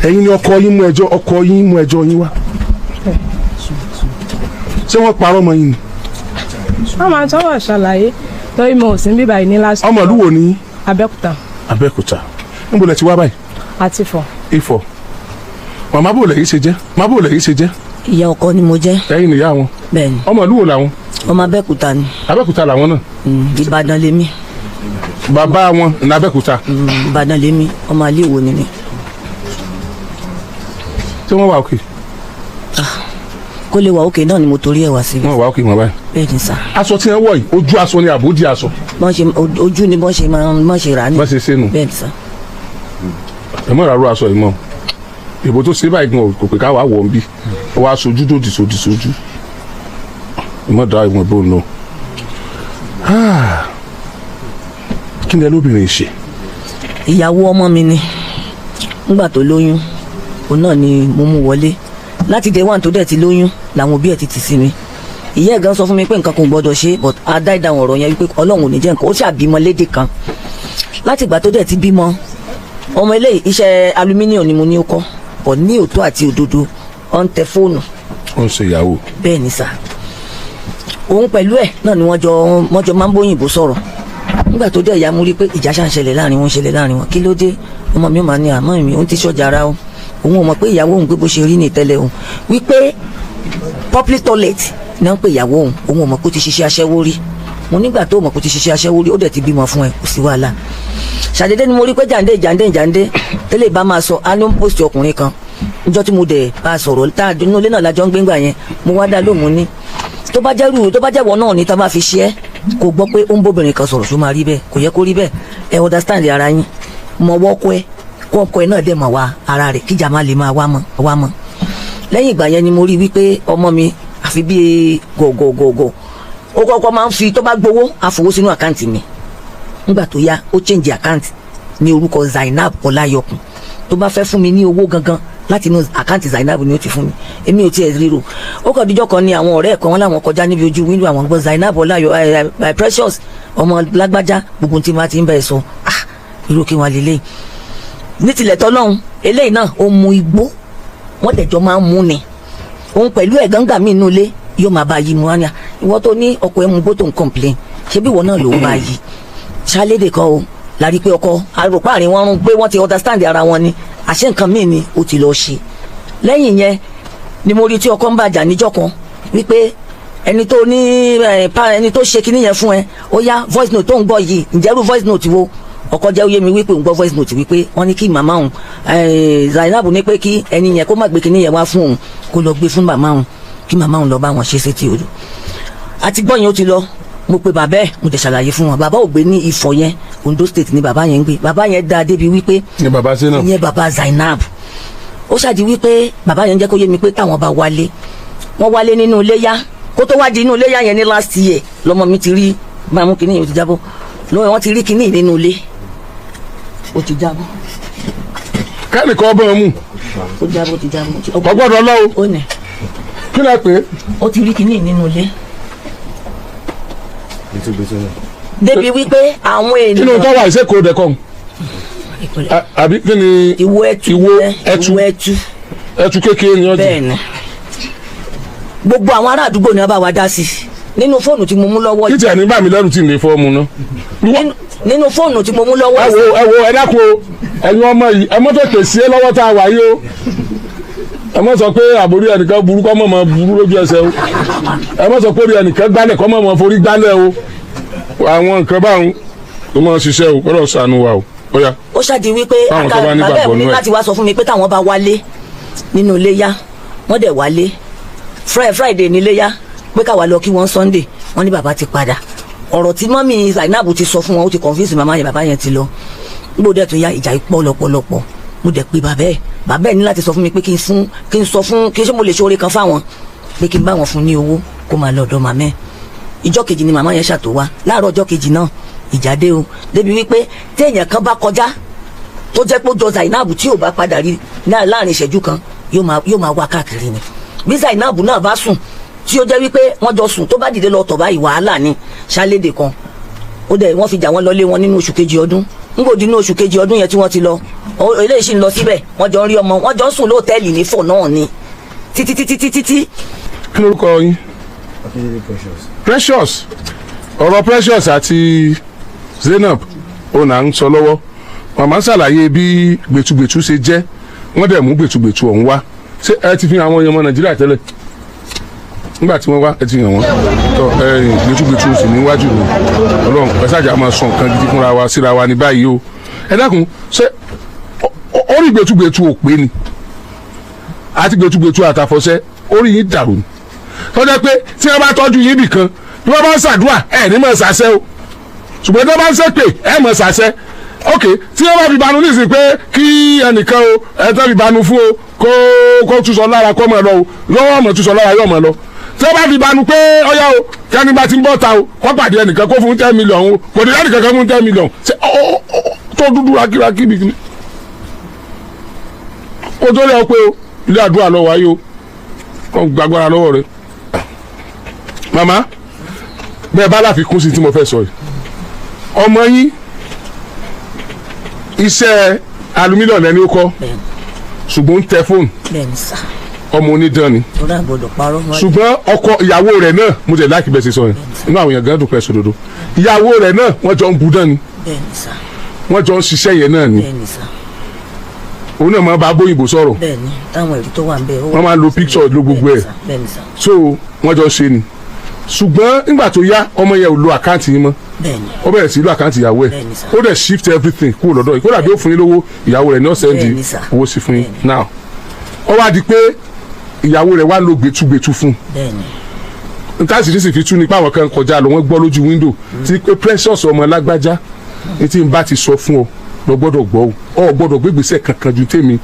Ẹ̀yin ni ọkọ yín mú ẹjọ́, ọkọ yín mú ẹjọ́ yín wá. Ṣé wọ́n parọ́ mọ́ yín ni? Wọ́n máa tọ́wọ̀ ṣàlàyé torí mo ò sí bíbá yìí ní last. Ọmọ ìlú wo ni yín? Abẹ́òkúta. Abẹ́òkúta. Níbo lẹ ti wá báyìí? Àti Ifọ̀. Ifọ̀. Màmá, bò lẹ́yìn ṣe jẹ́? Màmá, bò lẹ́yìn ṣe jẹ́? Ìyá ọkọ ni mo jẹ́. Ẹ̀yin nìyá wọn? Bẹ́ẹ̀ni. Ọmọ ìlú wo làwọn? Ọmọ Abẹ́òkúta ni. Abẹ́òkúta làwọn náà? Ìbàdàn lèmi. Bàbá wọn ní Abẹ́òkúta? Ìbàdàn lèmi, ọmọ àlè wo ni mi. Ṣé wọ́n wà òkè? Kó lè wà òkè náà ni mo torí ẹ̀ wá síbi. Wọ́n wà òkè mọ́ báyìí? Bẹ́ẹ̀ni sà. Aṣọ tí wọ́n wọ̀ yìí, ojú aṣọ ni àbójì aṣọ? Bọ́n ṣe ojú ni, bọ́n ṣe máa bọ́n ṣe rà ní. Bọ́n ṣe ṣe nù. Bẹ́ẹ̀ni sà. Ẹ mọ̀ ìrarú aṣọ yìí mọ́. Ìbò tó ṣe báyìí gan kò pé ká wàá wọ̀ ń bí. Ó wàá sojú dòdì sódì sójú. Ẹ mọ̀ dá ìwọ̀n ìbò nù. Kí ni ẹ lóbìnrin ṣe? Ìyàwó ọmọ mi ni. Nígbà tó lóyún, òun náà ni mo mú wọlé. Láti day one tó dẹ̀ ti lóyún làwọn òbí ẹ̀ ti tì sí mi. Ìyá ẹ̀ gan sọ fún mi pé nǹkan kan ò gbọ́dọ̀ ṣe, but a dá ìdáhùn ọ̀rọ̀ yẹn wípé Ọlọ́run ò ní jẹ́ nǹkan ó ṣàbímọ lédè kan. Láti ìgbà tó dẹ̀ ti bímọ ọmọ eléyìí, iṣẹ́ aluminium ni mo ní ó kọ́, but ní òótọ́ àti òdodo, ó ń tẹ fóònù. Ó ń ṣe ìyàwó? Bẹ́ẹ̀ ni sà. Òun pẹ̀lú ẹ̀ náà ni wọ́n jọ máa ń bóyìnbó sọ̀rọ̀. Nígbà tó dẹ̀ ya, mú rí pé ìjà ṣà ń ṣẹlẹ̀ láàrin wọn, ṣẹlẹ̀ láàrin wọn. Kí ló dé? Ọmọ mi ò máa ní àmọ́ mi òun ti ṣọjà ara o, òun ò mọ̀ pé ìyàwó òun pé bó ṣe rí ní ìtẹ́lẹ̀ òun, wípé public toilet ní wọ́n ń pè ìyàwó òun. Òun ò mọ̀ pé ó ti ṣiṣẹ́ aṣẹ́wó rí. Mo nígbà tó mọ̀ pé ó ti ṣiṣẹ́ aṣẹ́wó rí, ó dẹ̀ ti bímọ fún ẹ, kò sí wàhálà. Ṣàdédé ni mo rí pé jàǹdé jàǹdé jàǹdé tẹ́lẹ̀ bá máa sọ á ló ń post ọkùnrin kan. Níjọ́ tí mo dẹ̀ bá a sọ̀rọ̀ tá a inú ilé náà lájọ́ ń gbé ńgbà yẹn, mo wá dá lóhùn ní tó bá jẹ́rù, tó bá jẹ́wọ́ náà ní tá a bá fi ṣe é, kò gbọ́ pé ó ń bóbìnrin kan sọ̀rọ̀, ṣó máa rí bẹ́ẹ̀? Kò yẹ kó rí bẹ́ẹ̀. Ẹ understand ara yín, mọ wọ́kọ́ ẹ, kó ọkọ ẹ náà dẹ̀ mọ̀ wá ara rẹ̀, kíjà má lè máa wá mọ́ wá mọ́. Lẹ́yìn ìgbà yẹn ni mo rí wípé ọmọ mi àfi bíi gọ̀gọ̀gọ̀gọ̀. Ó kọ́kọ́ máa ń fi, tó bá gbowó, àfowó sínú account mi. Nígbà tó yá, ó change account ní orúkọ Zainab Ọláyọkùn. Tó bá fẹ́ fún mi ní owó gangan, láti inú account Zainab ni ó ti fún mi. Èmi ò tiẹ̀ ríro. Ó kàn díjọ́ kan ní àwọn ọ̀rẹ́ ẹ̀ kan, wọn láwọn kọjá níbi ojú window, àwọn gbọ́ Zainab Ọláyọ ẹ ẹ Precious ọmọ lágbájá, gbogbo tí ma ti ń bẹ̀ sọ. Ah, irú kí wọn lélẹ́yìn ní tilẹ̀ tọ́lọ́hún eléyìí náà, ó mu igbó, wọ́n tẹ̀jọ́ máa ń mú ni. Òun pẹ̀lú ẹ̀ gángan mi inú ilé yóò máa bá yí mu. Wá ní à, ìwọ tó ní ọkọ ẹ̀ mú gbó tó ń complain, ṣé bí ìwọ náà ló ń bá yí ṣálédè kan o? La rí pé ọkọ àròpá àárín wọn rún pé wọ́n ti understand ara wọn ni, àṣé nǹkan míì ni ó ti lọ ṣe. Lẹ́yìn yẹn ni mo rí tí ọkọ ń bàjà níjọ́ kan wípé ẹni tó ní ẹ pa ẹni tó ṣe kinní yẹn fún ẹ, ó yá, voice note tó ń gbọ́ yìí, ǹjẹ́ irú voice note wo? Ọkọ jẹ́ ó yé mi wípé òun gbọ́ voice note wípé wọ́n ní kí màmá òun Zainab ní pé kí ẹni yẹn kó má gbé kinní yẹn wá fún òun, kó lọ gbé fún màmá òun, kí màmá òun lọ bá wọn ṣe sétí odò. Àti gbọ́ yẹn, ó ti lọ. Mo pe bàbá ẹ̀, mo dẹ̀ ṣàlàyé fún wọn. Bàbá ò gbé ní Ifọ̀ yẹn, Ondo State ni bàbá yẹn ń gbé. Bàbá yẹn dáa débi wípé Ní bàbá sí náà? Ìyẹn bàbá Zainab. Ó ṣáàdì wípé bàbá yẹn jẹ́ kó yé mi pé táwọn bá wálé, wọ́n wálé nínú iléyá. Kó tó wá di inú iléyá yẹn ní last year, lọmọ mi ti rí máa mú kinní yìí, ó ti jábọ́ lọ́wọ́. Wọ́n ti rí kinní yìí nínú ilé, ó ti jábọ́. Kẹ́nìkan ọbẹ̀ mú. Ó jábọ́, ó ti jábọ́. Kò gbọ́dọ̀ lọ o. Ó nì. Kí lẹ pé? Ó ti rí kinní yìí nínú ilé débi wípé àwọn Kí ni ènìyàn tó wà ìṣèkò dẹ̀kọ́ àbí kí ni? Ìwo ẹtu. Ìwo ẹtu. Ìwo ẹtu. Ẹtu kékeré ni ọjọ́. Bẹ́ẹ̀ ni. Gbogbo àwọn ará àdúgbò ni wọ́n bá wa dá sí nínú fóònù tí mo mú lọ́wọ́. Kí tiẹ̀ ní bá mi lẹ́rù tí n lè fọ́ mu ná. Nínú fóònù tí mo mú lọ́wọ́. Ẹ wo, ẹ wo, ẹ dákun o. Ẹ̀yin ọmọ yìí, ẹ mọ́ tètè sí ẹ lọ́wọ́ tá a wà yìí o. Ẹ mọ́ sọ pé àbórí ẹnìkan burú kọ́ mọ̀ mọ́ burú lójú ẹsẹ̀ o. Ẹ mọ́ sọ pé orí ẹnìkan gbálẹ̀ kọ́ mọ̀ mọ́ forí gbálẹ̀ o. Àwọn nǹkan báwọn tó máa ń ṣiṣẹ́ o, kọ́lọ̀ ṣàánú wa o. Ó yá. Ó ṣáàdì wípé Fáwọn tó bá bàbá nígbàgbọ́ ẹ̀ ní nú ẹ̀. láti wá sọ fún mi pé táwọn bá wálé nínú iléyá, wọ́n dẹ̀ wálé Friday ní iléyá, pé káwa lọ kí wọ́n Sunday. Wọ́n ní bàbá ti padà. Ọ̀rọ̀ tí mummy Zainab ti sọ fún wọn, ó ti confuse màmá yẹn. Bàbá yẹn ti lọ. Níbo dẹ̀ tó yá, ìjà yìí pọ̀ lọ́pọ̀lọpọ̀. Mo dẹ̀ pé bàbá ẹ̀. Bàbá ẹ̀ ní láti sọ fún mi pé kí n fún, kí n sọ fún, kí n ṣe mo lè ṣe oore kan fáwọn, pé kí n bá wọn fún ní owó kó máa lọ ọ̀dọ̀ màmá ẹ̀. Ìjọ́ kejì ni màmá yẹn ṣàtò wá. Láàárọ̀ ọjọ́ kejì náà, ìjà dé o, débi wípé téèyàn kan bá kọjá tó jẹ́ pé ó jọ Zainab, tí ò bá padà rí láàrin ìṣẹ́jú kan, yóò máa wá káàkiri ni. Bí Zainab náà bá sùn, tí ó jẹ́ wípé wọ́n jọ sùn, tó bá dìde lọ tọ̀ báyìí, wàhálà ni. Ṣálédè kan ó dẹ̀ wọ́n fi jà, wọ́n lọlé wọn nínú oṣù kejì ọdún. N kò dínú oṣù kejì ọdún yẹn tí wọ́n ti lọ, eléyìí sì ń lọ síbẹ̀, wọ́n jọ ń rí ọmọ, wọ́n jọ ń sùn lóòtẹ́ẹ̀lì ní fò náà ni títí títí títí tí. Kí lórúkọ yín? Precious. Ọ̀rọ̀ Precious àti Zainab òun à ń sọ lọ́wọ́. Màmá ṣàlàyé bí gbẹtugbẹtu ṣe jẹ́, wọ́n dẹ̀ mú gbẹtugbẹtu ọ̀hún wá. Ṣé ẹ ti fi hàn àwọn èèyàn ọmọ Nàìjíríà tẹ́lẹ̀ nígbà tí wọ́n wá? Ẹ ti hàn wọ́n tọ gbẹtugbẹtu sì níwájú mi. Ọlọ́run ẹ ṣáàjà máa sọ nǹkan gidi fúnra wa síra wa ní báyìí o. Ẹ dákun, ṣé orí gbẹtugbẹtu ò pé ni àti gbẹtugbẹtu àtàfọ̀ṣẹ orí yín dàrú ni, tọ́jà pé tí wọ́n bá tọ́jú yín bìkan, bí wọ́n bá ń ṣàdúrà ẹ̀ ní mọ̀ ṣàṣẹ o, ṣùgbọ́n tí wọ́n bá ń ṣépè ẹ̀ mọ̀ ṣàṣẹ. Ok, tí wọ́n bá fi banu nísìnyí pé kí ẹnìkan o, ẹ tẹ́ fi banu fún o, kó túṣọ lára kó mọ̀ lọ o, lọ́wọ́ mọ̀ túṣọ lára yóò mọ̀ lọ. Tí wọ́n bá fi banu pé ọyá o, kẹ́ni bá ti ń bọ́ ta o, kó pàdé ẹnìkan kó fún 10 million o, kò ní ẹnìkan kan fún 10 million. Ṣe tó dúdú rakíraki bìkínì kó tó lé ọ pé o ilé àdúrà lọ wáyé o, kó gbàgbára lọ́wọ́ rẹ. Màmá, bẹ́ẹ̀ bá láfikún sí tí mo fẹ́ sọ yìí, ọmọ yín iṣẹ́ alumílíọ̀nù ẹni ó kọ́, ṣùgbọ́n ń tẹ fóònù. Bẹ́ẹ̀ni sà. Ọmọ onídán ni. Torí àgbọ̀dọ̀ parọ́ wọn. Ṣùgbọ́n ọkọ ìyàwó rẹ̀ náà, mo jẹ́ láìkí bẹ́ẹ̀ ṣe sọ yẹn, inú àwọn èèyàn gan dùn pẹ́ sódodo. Ìyàwó rẹ̀ náà, wọ́n jọ ń budán ni. Bẹ́ẹ̀ni sà. Wọ́n jọ ń ṣiṣẹ́ yẹn náà ni. Bẹ́ẹ̀ni sà. Òun náà máa bá bóyìnbó sọ̀rọ̀. Bẹ́ẹ̀ni, táwọn èrò tó wà ń bẹ. Wọ́n máa ń lo picture, lo gbogbo ẹ̀. Bẹ́ẹ̀ni sà. So wọ́n jọ ṣe ni, ṣùgbọ́n nígbà tó yá, ọmọ yẹn ò lo account yín mọ́. Bẹ́ẹ̀ni. Ó bẹ̀rẹ̀ sí lo account ìyàwó ẹ̀. Bẹ́ẹ̀ni sà. Ó dẹ̀ shift everything kúrò lọ́dọ̀ yìí, kódà bí ó fún yín lówó, ìyàwó rẹ̀ ní ó send Bẹ́ẹ̀ni sà. owó sí fún yín. Bẹ́ẹ̀ni. Now, ó wá di pé ìyàwó rẹ̀ wá ń lo gbẹtugbẹtu fún un. Nta sì ní sì fi tú nípa àwọn kan kọjá lọ, wọ́n gbọ́ lójú window tí pé Precious ọmọ lágbájá ní tí n bá ti sọ fún ọ lọ gbọ́dọ̀ gbọ́ o, ọ gbọ́dọ̀ gbégbèsè kankan ju tèmi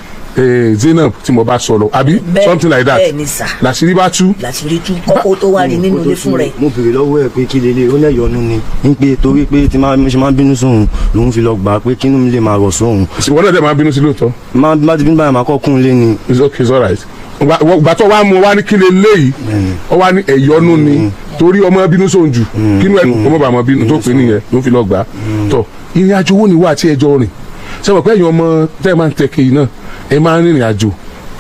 Zainab tí mo bá sọ lọ, àbí something like that. Bẹ́ẹ̀ni sà. Làṣírí bá tú. Làṣírí tú, kọ́kọ́ tó wá rí nínú ilé fún rẹ̀. Mo béèrè lọ́wọ́ ẹ̀ pé kí lélẹ̀, ó lẹ́yọ̀ọ́nú ni ń pé torí pé tí mo ṣe máa ń bínú sóhun lòun fi lọ gbà á pé kínú mi lè máa rọ̀ sóhun. Ìwọ náà dẹ̀ máa bínú sí lóòótọ́? Máa bá ti bínú báyìí, máa kọ́ kún lé ni. It's okay, it's alright. Ìgbà tó wá mú wa ní kí lè léyìí, ó wá ní ẹ̀yọ́nú ni torí ọmọ bínú sóhun jù, kínú ẹ̀ ọmọ bàmọ́ bínú tó pè nìyẹn ló fi lọ gbà á. Tọ ìrìn àjò wo ni wà tí ẹjọ́ rìn? Ṣé wọ́n pẹ́ ẹ̀yin ọmọ tẹ́ ẹ máa ń tẹ kéyìí náà, ẹ máa ń rìnrìn àjò,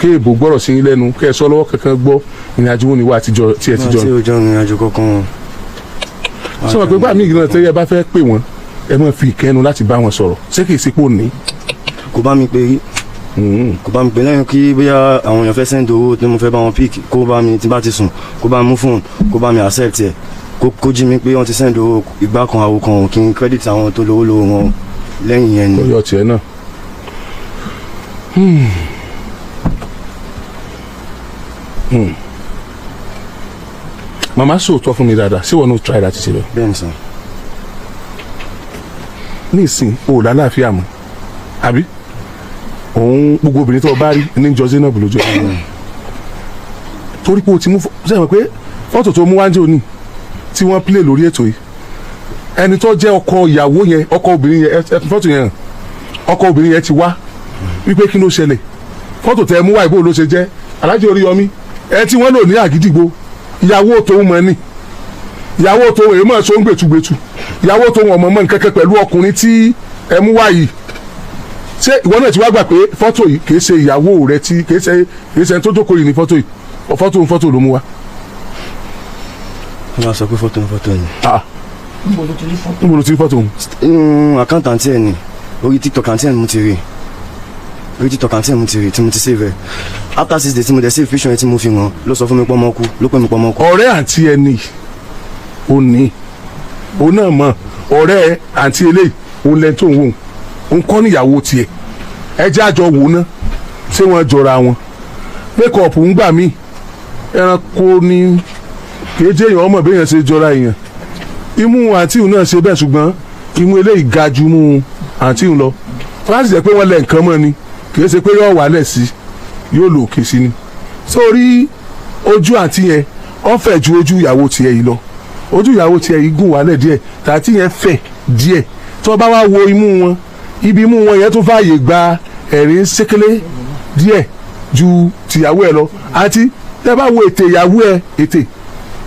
kí èbò gbọ́rọ̀ sí yín lẹ́nu, kẹ́ ẹ sọ lọ́wọ́ kankan gbọ́, ìrìn àjò wo ni wà tí ẹ ti jọ tí rìn? ó jọ ìrìn àjò kankan. Ṣé wọ́n pẹ́ gbà mí ìgbìmọ̀ tẹ́ ẹ bá fẹ́ pè wọ́n, ẹ máa fi ìkẹ́nu láti bá wọn sọ̀rọ̀, ṣé kìí ṣe pò ní? Kò bá mi pè rí, kò bá mi pè lẹ́yìn kí bóyá àwọn èèyàn fẹ́ send owó tí mo fẹ́ bá wọn pick, kó bá mi tí bá ti sùn, kó bá mi mú fóònù, kó bá mi accept ẹ̀, kó jí mi pé wọ́n ti send owó ìgbà kan àwo kan, kí n credit àwọn tó lówó lówó wọn, lẹ́yìn yẹn Kó ni. yọ tiẹ̀ náà. Màmá, sòótọ́ fún mi dáadáa, ṣé wọn náà try láti ṣe bẹ́ẹ̀? Bẹ́ẹ̀ ni sà. Ní ìsìn o ò lálàáfíà mọ́, àbí òun gbogbo obìnrin tó o bá rí ní jọ Zainab lójú ẹ̀, torí pé o ti mú sẹ́yìn mọ̀ pé fọ́tò tó mú wájú òní tí wọ́n play lórí ètò yìí, ẹni tó jẹ́ ọkọ ìyàwó yẹn, ọkọ obìnrin yẹn, ẹ fi fọ́tò yẹn hàn. Ọkọ obìnrin yẹn ti wá wípé kí ló ṣẹlẹ̀, fọ́tò tẹ mú wá ìbò ló ṣe jẹ́. Alhaji Oríyọmí ẹ tí wọ́n lò ní àgídìgbò, ìyàwó tòun mọ̀ ni, ìyàwó tòun èyí mọ̀ tó ń gbẹ̀tugbẹ̀tu, ìyàwó tòun ọmọ mọ̀ nǹkankan pẹ̀lú ọkùnrin tí ẹ mú wá yìí. Ṣé ìwọ náà ti wá gbà pé fọ́tò yìí kìí ṣe ìyàwó rẹ, tí kìí ṣe ẹni tó jókòó yìí ní fọ́tò yìí? Fọ́tò ń fọ́tò ló mú wá. Wọ́n máa sọ pé fọ́tò ní fọ́tò ni. Ah, Níbo ló ti rí fọ́tò? Níbo ló ti rí fọ́tò òun? Inú account àǹtí ẹ̀ ni, orí TikTok àǹtí ẹ̀ ni mo ti rí, orí TikTok àǹtí ẹ̀ mo ti rí tí mo ti save ẹ̀. After 6 days tí mo dẹ̀ save picture yẹn tí mo fi hàn, ló sọ fún mi pé ọmọ kú, ló pè mí pé ọmọ kú. Ọ̀rẹ́ àǹtí ẹni ò ní òun náà mọ̀, ọ̀rẹ́ àǹtí eléyìí òun lẹ́ni tó ń wò ó, òun kọ́ níyàwó tiẹ̀. Ẹ jẹ́ àjọ wò ná, ṣé wọ́n jọra wọn? Makeup ń gbà mí, ẹranko ni kìí jẹ́ èèyàn ọmọ béèyàn ṣe jọra èèyàn. Imú àǹtí òun náà ṣe bẹ́ẹ̀, ṣùgbọ́n imú eléyìí ga ju imú àǹtí òun lọ. Láti jẹ́ pé wọ́n lẹ nǹkan mọ́ ni, kìí ṣe pé yóò wálẹ̀ sí, yóò lò òkè sí ni. Sórí ojú àǹtí yẹn, ó fẹ̀ ju ojú ìyàwó tiẹ̀ yìí lọ. Ojú ìyàwó tiẹ̀ yìí gùn wálẹ̀ díẹ̀, tàǹtí yẹn fẹ̀ díẹ̀. Tó bá wá wo imú wọn, ibi imú wọn yẹn tún fààyè gba ẹ̀rín sékélé díẹ̀ ju tìyàwó ẹ lọ. Àti tẹ́ bá wo ètè ìyàwó ẹ, ètè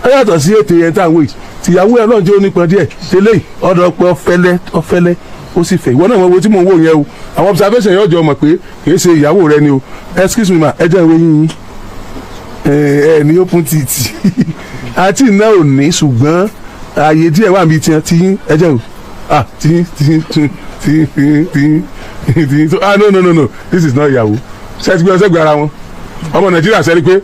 ẹ yàtọ̀ sí ètè yẹn tá à ń wò yìí. Tìyàwó ẹ náà jẹ́ onípọn díẹ̀, tẹ́lẹ̀ ọ̀dọ̀ pé ọ̀fẹ́lẹ́ ọ̀fẹ́lẹ́. Ó sì fẹ́ ìwọ náà. Wọ́n wo tí mò ń wò yẹn o, àwọn observation yóò jọ mọ̀ pé kì í ṣe ìyàwó rẹ ni o. Excuse me ma, ẹ jẹ́ ìwé yín ẹ ẹ ní open teeth àti iná ò ní, ṣùgbọ́n ààyè díẹ̀ wà níbi tiẹ̀ tí ẹ jẹ́ o. Ah, tí tí tí tí tí tí tí, ah, no, no, no, no, this is not ìyàwó. Ṣé ti gbé ọsẹ gbé ara wọn? Ọmọ Nàìjíríà sẹ́ni pé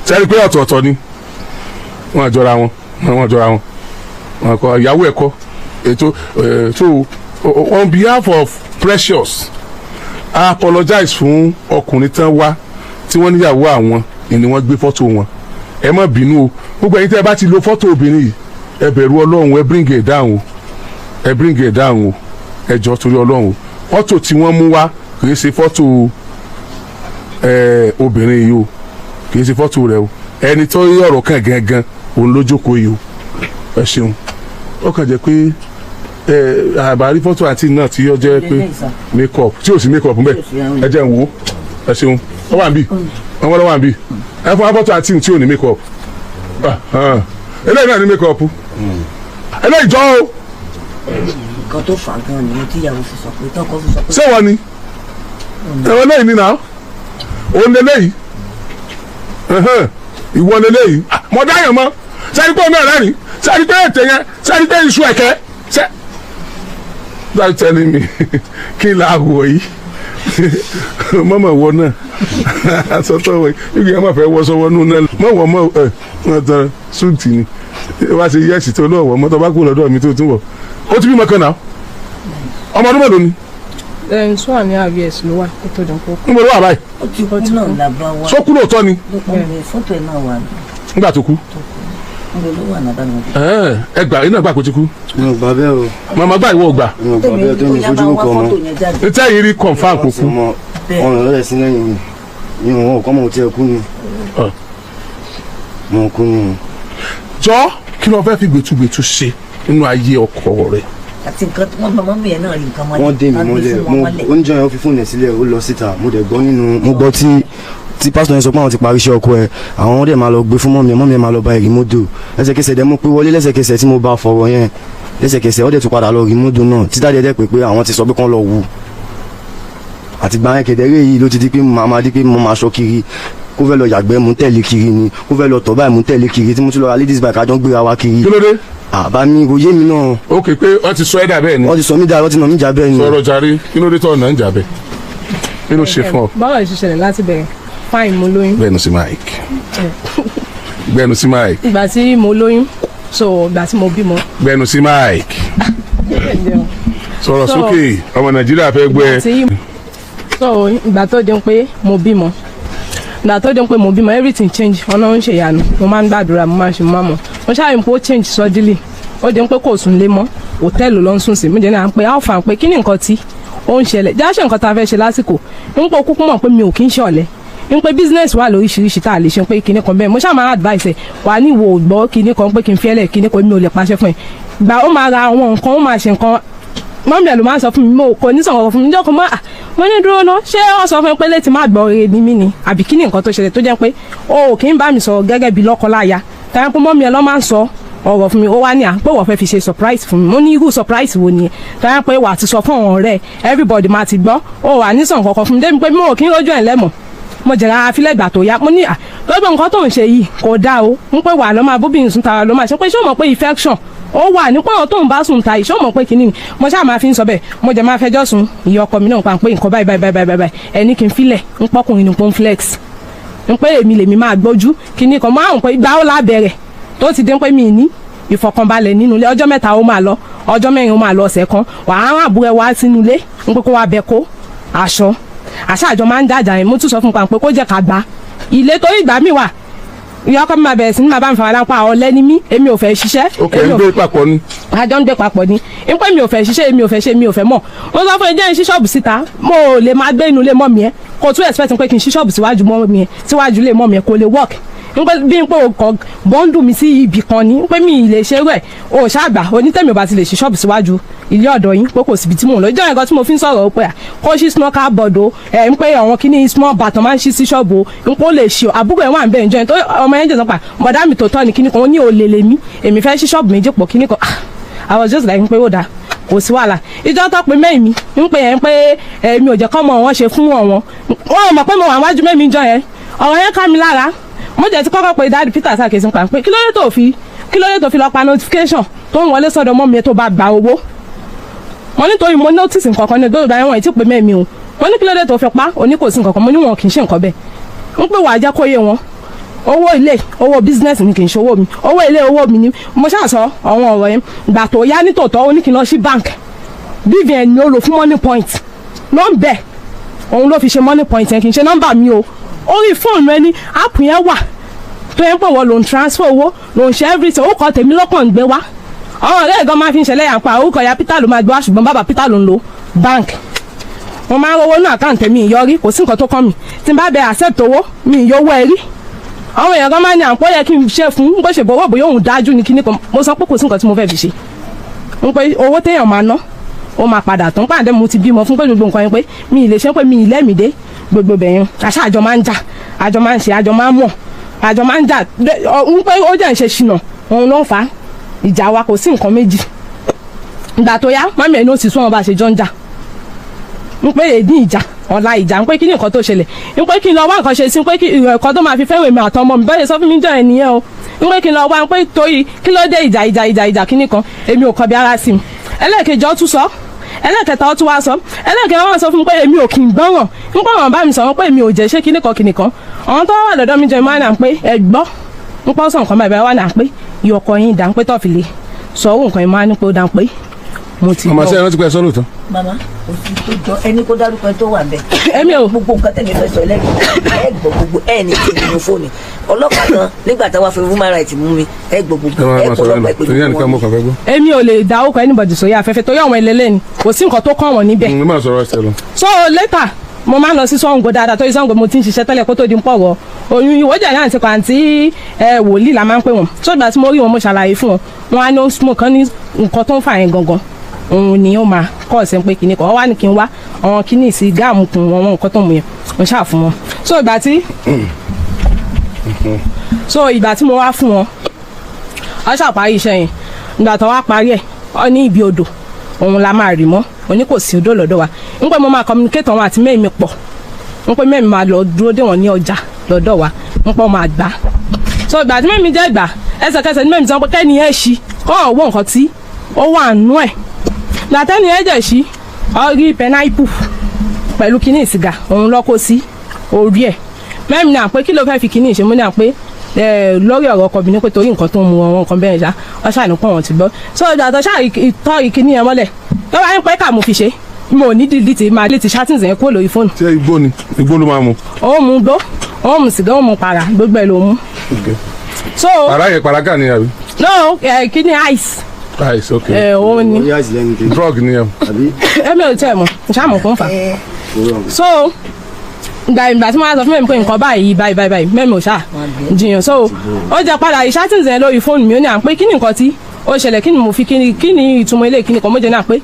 sẹ́ni pé ọ̀tọ̀ọ̀tọ̀ ni wọ́n àjọra wọn, wọ́n àjọra wọn, wọn kọ ìyàwó ẹ̀kọ́ ètò. So on behalf of Precious, I apologize fún ọkùnrin tán wá tí wọ́n níyàwó àwọn ni wọ́n gbé fọ́tò wọn. Ẹ má bínú o. Gbogbo ẹ̀yin tẹ́ ẹ bá ti lo fọ́tò obìnrin yìí, ẹ bẹ̀rù Ọlọ́run, ẹ bring it down o, ẹ bring it down o. Ẹ jọ, torí Ọlọ́run o, fọ́tò tí wọ́n mú wá kì í ṣe fọ́tò obìnrin yìí o, kì í ṣe fọ́tò rẹ o. Ẹni tó yí ọ̀rọ̀ kan gangan, òun ló jókòó yìí o. Ẹ ṣeun. Ó kàn jẹ́ pé àbárí fọ́tò àti náà tí ó jẹ́ pé make up tí ò sí make up ńbẹ̀. Ẹ jẹ́ n wò ó. Ẹ ṣeun. Ó wà níbí, wọ́n wọ́n wà níbí. Ẹ fún fọ́tò àti tí ò ní make up. Eléyìí náà ní make up, eléyìí jọ o. Nǹkan tó fà á gan ni tíyàwó fi sọ pé, tọkọ fi sọ pé. Ṣé wọ́n ni ẹ̀wọ̀n lẹ́yìn ni náà? Òun lélẹ́yìí, ìwọ lélẹ́yìí. Mọ̀ dáyàn mọ́. Sẹ́ni pé òun náà rẹ́rìn? Sẹ́ni pé ètè yẹn? Sẹ́ni pé iṣu ẹ̀kẹ́ ṣẹ́? That's telling me kí la wọ̀ yìí. Mọ́mọ́ wọ náà, aṣọ tó wọ̀ yìí, yìí máa fẹ́ wọ́ sọ́wọ́ nù náà. Mọ́ wọ̀ mọ́ ẹ̀ wọ́n tán suit ni wá ṣe yẹ́sì tó lọ́wọ́ mọ́tò bá kú lọ́dọ̀ mi tó tún wọ̀. Ó ti bímọ kan náà. Ọmọ ọdún mélòó ni? 2.5 years ló wà kó tó dùn kó. Ń bọ̀ lọ́wọ́ àbáyé. Ó ti kú náà làbá wa. Sókú lóòótọ́ ni? Fọ́tò ẹ̀ náà wà. Nígbà tó kú. Níbo ló wà náà bá mi. Ẹ gbà iná gbà kó ti kú. Mi ò gbà bẹ́ẹ̀ o. Màmá gbà, ìwọ gbà. Mi ò gbà bẹ́ẹ̀ tó mi fojú kọ ọmọ. Fọ́tò yẹn jáde. Ní tẹ́yìn rí confirm kò kú. Ọmọ ọ̀ràn lọ́dẹ̀ sí lẹ́yìn mi mi ò wọ́n kọ́ mọ̀ tí ẹ kú ni. Mo kú ni. Jọ, kí ló fẹ́ fi gbẹtugbẹtu ṣe nínú ayé ọkọ rẹ? Àti nǹkan tí wọ́n gbọ́ mọ́mí ẹ̀ náà rí nǹkan mọ́lẹ̀. Wọ́n dé mi Wọ́n gbé mọ́lẹ̀. fún Mo wọn mọ́lẹ̀. oúnjẹ yẹn, ó fi fóònù ẹ̀ sílẹ̀, ó lọ síta. Mo dẹ̀ gbọ́ nínú, mo gbọ́ tí pásítọ̀ yẹn sọ pé àwọn ti parí iṣẹ́ ọkọ ẹ̀, àwọn dẹ̀ máa lọ gbé fún mọ́mí ẹ̀, mọ́mí ẹ̀ máa lọ bá ẹ̀rí mọ́tò lẹ́sẹ̀kẹsẹ̀. Dẹ̀ mo pé wọlé lẹ́sẹ̀kẹsẹ̀ tí mo bá fọ̀rọ̀ yẹn lẹ́sẹ̀kẹsẹ̀, ó dẹ̀ tún padà lọ rí mọ́tò náà títà dẹ̀ dẹ̀ pé àwọn ti sọ pé kán lọ wù. Àtìgbà yẹn kẹ̀dẹ̀rẹ́ yìí ló ti di pé màá máa di pé mo máa ṣọ kiri. Kó fẹ́ lọ yàgbẹ́, mú tẹ̀lé kiri ni. Kó fẹ́ lọ tọ̀ báyìí, mú tẹ̀lé kiri. Tí mo tún lọ ra ladies bike, àjọ ń gbéra wa kiri. Kí ló dé? Àbá mi kò yé mi náà. Ó kè pé wọ́n ti sọ ẹ́ dà bẹ́ẹ̀ ni. Wọ́n ti sọ mí dà, wọ́n ti nà mí jà bẹ́ẹ̀ ni. Sọ̀rọ̀ jàre, kí ló dé tọ̀ ọ̀nà ń jà bẹ́ẹ̀? Kí ló ṣe fún ọ? Báwo ṣe ṣẹlẹ̀ láti bẹ̀rẹ̀? Fine, mo lóyún. Gbẹnu sí mic, gbẹnu sí mic. Ìgbà tí mo lóyún, so ìgbà tí mo bímọ. Gbẹnu sí mic, sọ̀rọ̀ sókè, ọmọ Nàìjíríà fẹ́ gbọ́ ẹ. So ìgbà tó jẹun pé mo bímọ, ìgbà tó jẹun pé mo bímọ, everything change. Ọ̀nà ń ṣe ìyanu. Mo máa ń gbàdúrà, mo máa ń ṣe, mo máa mọ̀, mo ṣáà pé ó change suddenly. Ó jẹun pé kò sùn lé mọ́, hòtẹ́ẹ̀lì ló ń sùn sí. Mo jẹ́ ní à ń pé alpha pé kí ni nǹkan tí ó ń ṣẹlẹ̀, já ṣe nǹkan tá a fẹ́ ṣe lásìkò ń pọ̀. Kúkú mọ̀ pé mi ò kí ń ṣọ̀lẹ, ń pé business wà lóríṣiríṣi tá a lè ṣe, pé kinní kan bẹ́ẹ̀. Mo ṣáà máa advice ẹ̀ wà ní ìwò gbọ́ kinní kan pé kí n fiẹ́lẹ̀ kinní kan, mi ò lè pàṣẹ fún ẹ. Gbà ó máa ra àwọn nǹkan, ó máa ṣe nǹkan, mọ́mí ẹ̀ ló máa ń sọ fún mi. Mo kò ní sọ̀rọ̀ fún mi níjọ́ kan mọ́. À, mo ní dúró ná, ṣé wọ́n sọ fún mi pé létí má gbọ́ rere ni mí ni, àbí kí ni nǹkan tó ṣẹlẹ̀ tó jẹ́ pé o ò kí ń bá mi sọ̀rọ̀ gẹ́gẹ́ bí lọ́kọ-láya? Tàbí pé mọ́mí ẹ̀ lọ́ máa ń sọ ọ̀rọ̀ fún mi. Ó wá ní à pé wọ́n fẹ́ fi ṣe surprise fún mi. Mo ní irú surprise wo nìyẹn? Tàbí pé wà á ti sọ fún àwọn ọ̀rẹ́, everybody máa ti gbọ́, ó wà ní sàn kankan fún mi débi pé mo ò kí ń rójú ẹ̀ lẹ́mọ̀. Mo jẹ̀rọ afílẹ̀. Ìgbà tó yá, mo ní à lọ́gbọ̀n nǹkan tó ń ṣe yìí kò dáa o, ń pé wà lọ́ máa bóbìnrin sùn tara ló máa ṣe, pé ṣé o mọ̀ pé infection ó wà nípa àwọn tó ń bá sùn ta yìí? Ṣé o mọ̀ pé kínní ni? Mo ṣáà máa fi ń sọ bẹ́ẹ̀. Mo jẹ́ máa fẹjọ́ sùn ìyá ọkọ mi náà pa pé nǹkan báyìí báyìí báyìí báyìí, ẹni kí n filẹ̀, ń pọ́kùnrin ní pọ́n flex, ń pé èmi lèmi máa gbójú kínní kan máa ń pé ìgbà ó lábẹ́rẹ̀ tó ti dín pé mi ní ìfọ̀kànbalẹ̀ nínú ilé. Ọjọ́ 3 ó máa lọ, ọjọ́ 4 ó máa lọ, ọ̀sẹ̀ kan wàá rán àbúrò ẹ wá sínú ilé, ń pé kó wá bẹ kó aṣọ. Àṣà àjọ máa ń jàjà yẹn. Mo tún sọ fún pa pé kó jẹ́ ká gba ilé, torí ìgbà mi wà, ìyá ọkọ mi máa bẹ̀rẹ̀ sí ní máa bá mi fara lápá. Ọ̀lẹ ni mí, èmi ò fẹ́ ṣiṣẹ́. Ok, ń gbé papọ̀ ni? Àjọ ń gbé papọ̀ ni. Ń pé mi ò fẹ́ ṣiṣẹ́, èmi ò fẹ́ ṣe, èmi ò fẹ́ mọ̀. Mo sọ fún ẹ, jẹ́ ń ṣí ṣọ́ọ̀bù síta. Mo ò lè máa gbé inú ilé mọ́ mi ẹ́. Kò tún expect pé kí n ṣí ṣọ́ọ̀bù síwájú mọ́ mi ẹ́, síwájú ilé mọ́ mi ẹ́, kò lè work. Ń pé bí n pé o kọ bọ́ńdù mi sí ibì kan ni, ń pé mi ì lè ṣe rẹ̀ o. Ṣáàgbà onítẹ̀mí ò bá ti lè ṣí ṣọ́ọ̀bù síwájú ilé ọ̀dọ̀ yín, pé kò síbi tí mò ń lọ. Ìjọ yẹn kan tí mo fi ń sọ̀rọ̀, ó pé à kó ṣí snooker board o, ẹ̀ ń pé àwọn kíní small bàtàn máa ń ṣí sí ṣọ́ọ̀bù o, ń pé ó lè ṣe o. Àbúrò ẹ̀ wà ń bẹ̀ ìjọ yẹn tó ọmọ yẹn jẹ̀ sọ́pà bọ̀dá mi tó tọ́ ni kíní kan, ó ní olè lèmi, èmi fẹ́ ṣí ṣọ́ọ̀bù méjì pọ̀ kíní kan. Ah, I was just like ń pé ó dáa, kò sí wàhálà. Ìjọ tó pe mẹ́rin mi ń pè yẹn pé èmi ò jẹ́ kọ́ mọ̀ wọ́n ṣe fún wọn, wọn mọ̀ pé mo wà wájú mẹ́mi jọ yẹn. Ọ̀rọ̀ yẹn ká mi lára. Mo jẹ́ ti kọ́kọ́ pé Daddy Peter ṣàkíyèsí pa pé kí ló dé tó fi lọ pa notification tó ń wọlé sọ́dọ̀ mọ́ mi tó bá gba owó. Mo nítorí mo notice nǹkan kan ní gbọ́dọ̀ báyẹn, wọ́n ti pè mẹ́mi o. Mo ní kí ló dé tó fi pa? Òní kò sí nǹkan kan. Mo ní wọn kì í ṣe nǹkan bẹ́ẹ̀, ń pè wàá jẹ́ kó yé wọn, owó ilé, owó business ni, kì í ṣe owó mi, owó ilé, owó mi ni. Mo ṣáà sọ àwọn ọ̀rọ̀ yẹn. Gbà tó yá, nítòótọ́, ó ní kí n lọ sí bank. BVN ni ó lò fún Moniepoint ló ń bẹ̀, òun ló fi ṣe Moniepoint yẹn, kì í ṣe nọ́mbà mi o. Orí fóònù ẹni app yẹn wà tó yẹn pé wọ́n ló ń transfer owó, ló ń ṣe everything. Orúkọ tèmi lọ́kàn ń gbé wá. Àwọn ọ̀rẹ́ ẹ̀gán máa fi ń ṣẹlẹ̀ yà ń pa orúkọ ya Peter ló máa gbé wá, ṣùgbọ́n bàbá Peter ló ń lo bank. Mo máa ń rówó ní account mi ìyọrí, kò sí nǹkan tó kàn mí. Tí n bá bẹ accept owó mi, ìyówó ẹ rí. Àwọn èèyàn kan máa ń ní àpò yẹ kí n ṣe fún bó ṣe bọ̀wọ̀, bóyá òun dájú ní kíní kan. Mo sọ pé kò sí nǹkan tí mo fẹ́ fi ṣe, ń pé owó téèyàn máa ná, ó máa padà tán pàdé. Mo ti bímọ fún pé gbogbo nǹkan yẹn, pé mi ì lè ṣe, pé mi ì lẹ́mìí dé gbogbo bẹ̀yẹn. Àṣà àjọ máa ń jà, àjọ máa ń ṣe, àjọ máa ń mọ̀, àjọ máa ń jà, ń pé ó jẹ́ ń ṣe ṣìnà, òun ló ń fa ìjà wa, kò sí nǹkan méjì. Ìgbà tó yá, mummy ẹ̀ ní ó ti sún wọn bá ṣe jọ ń jà, ń pé èdè ìjà, ọ̀la ìjà, ń pé kí ni nǹkan tó ṣẹlẹ̀, ń pé kí n lọ wá nǹkan ṣe sí, ń pé kí nǹkan tó máa fi fẹ́ràn èmi àtọmọ mi bẹ́ẹ̀ sọ fún mi jọ ẹ̀ nìyẹn o, ń pé kí n lọ wá, ń pé torí kí ló dé, ìjà, ìjà, ìjà, ìjà, kíní kan, èmi ò kọbi ara sí mi. Ẹlẹ́ẹ̀kejì, ó tún sọ, ẹlẹ́ẹ̀kẹta, ó tún wá sọ, ẹlẹ́ẹ̀kẹta, wọ́n sọ fún mi pé èmi ò kì í gbọ́ràn, ń pé àwọn bá mi sọ̀rọ̀ pé èmi ò jẹ́ ṣé kíní kan kíní kan. Àwọn tó wà lọ́dọ̀ mi jẹ́ máa nà pé ẹ gbọ́, ń pọ́ sọ nǹkan báyìí wà nà pé ìyọkọ yín dà, ń pé tọ́fì lè sọ owó nǹkan yẹn máa ní pé ó dà, ń pé mo ti Ọmọ gbọ́. sẹ́yìn rántí pé ẹ sọ lóòótọ́. Màmá, òsì tó jọ ẹni kó dárúkọ ẹni tó wà bẹ́ẹ̀. Èmi ò Gbogbo nǹkan tẹ̀mí fẹ́ sọ lẹ́gbẹ̀ẹ́ ẹ gbọ́, gbogbo ẹ ní ti nínú fóònù ọlọ́pàá kan nígbà táwa fi human rights mú mi, ẹ gbọ́ gbogbo Ẹ máa ẹ máa gbọ́ sọ̀rọ̀ ọlọ́pàá ẹ lọ ìpè torí ẹnìkan mo kàn fẹ́ gbọ́. Èmi ò lè dá orúkọ anybody sórí afẹ́fẹ́ torí àwọn ẹlẹ́lẹ́ ni, kò sí nǹkan tó kàn wọ́n níbẹ̀. Ẹ máa sọ̀rọ̀ ẹsẹ̀ lọ. So later, mo máa ń lọ sí Ṣàngó dáadáa, torí Ṣàngó mo ti ń ṣiṣẹ́ tẹ́lẹ̀ kó tó di ń pọ̀ wọ oyún. Ìwọ́jà náà ti kọ́ àǹtí ẹ wòlíì la máa ń pè wọ́n. So ìgbà tí mo rí wọn, mo ṣàlàyé fún wọn, wọn á ní ó smoke kan ní nǹkan tó ń fà yẹn gangan, òun ni ó máa kọ́ ọ̀sẹ̀ pé kinní kan wọ́n wá ní kí n wá àwọn kinní sí gáàmù kùn wọn, nǹkan tó mú yẹn mo ṣáà fún wọn. So ìgbà tí mo wá fún wọn, wọ́n ṣàparí iṣẹ́ yẹn. Ìgbà tó wá parí ẹ̀, ọ ní ibi odò òun la máa rì mọ́. Òní kò sí odò lọ́dọ̀ wa, ń pẹ́ mo máa communicate àwọn àti mẹ́rin mi pọ̀, ń pẹ́ mẹ́rin máa lọ dúró dé wọn ní ọjà lọ́dọ̀ wa, ń pọ́ máa gbà. So ìgbà tí mẹ́rin jẹ́ gbà, ẹsẹ̀kẹsẹ̀ ní mẹ́rin sọ pé kẹ́ni ẹ̀ ṣí kọ́ ọ̀wọ́ nǹkan tí ó wà nú ẹ̀. Gbàtẹ́ni ẹ̀ jẹ̀ ṣí, ọ rí pineapple pẹ̀lú kíní ìsìgá, òun lọ́ kó sí orí ẹ̀. Mẹ́rin náà pé kí ló fẹ́ fi kíní ìṣe? Mú náà pé lórí ọ̀rọ̀ ọkọ mi ní pé torí nǹkan tó ń mu àwọn nǹkan bẹ́ẹ̀ ṣá, ọ ṣáà ní pọ̀ wọ́n ti gbọ́. So ìgbà tó ṣáà tọ́ ìkíní yẹn mọ́lẹ̀ tó bá ń pẹ́ kà mo fi ṣe, mo ní delete, máa delete chatting yẹn kúrò lórí fóònù. Ṣé igbó ni? Igbó ló máa mu? Ó mu gbó, ó mu sìgá, ó mu para, gbogbo ẹ̀ ló mú. So Para yẹn, paraga ni àbí? No, kíní ice. Ice, ok. Òun ni. Orí àìsí lẹ́nu kejì. Drug ni ẹ. Àbí? Èmi ò tẹ̀ mọ̀ ṣáà mọ̀ kó ń fà. So ìgbà tí mo wá sọ fún mẹ́mi pé nǹkan báyìí báyìí báyìí báyìí, mẹ́mi ò ṣáà jiyàn. So ó jẹ́ padà ìṣátìǹsì yẹn lórí fóònù mi. Ó ní à ń pé kí ni nǹkan tí ó ṣẹlẹ̀, kí ni mo fi, kí ni ìtumọ̀ ilé, kí ni kan mo jẹ́ náà pé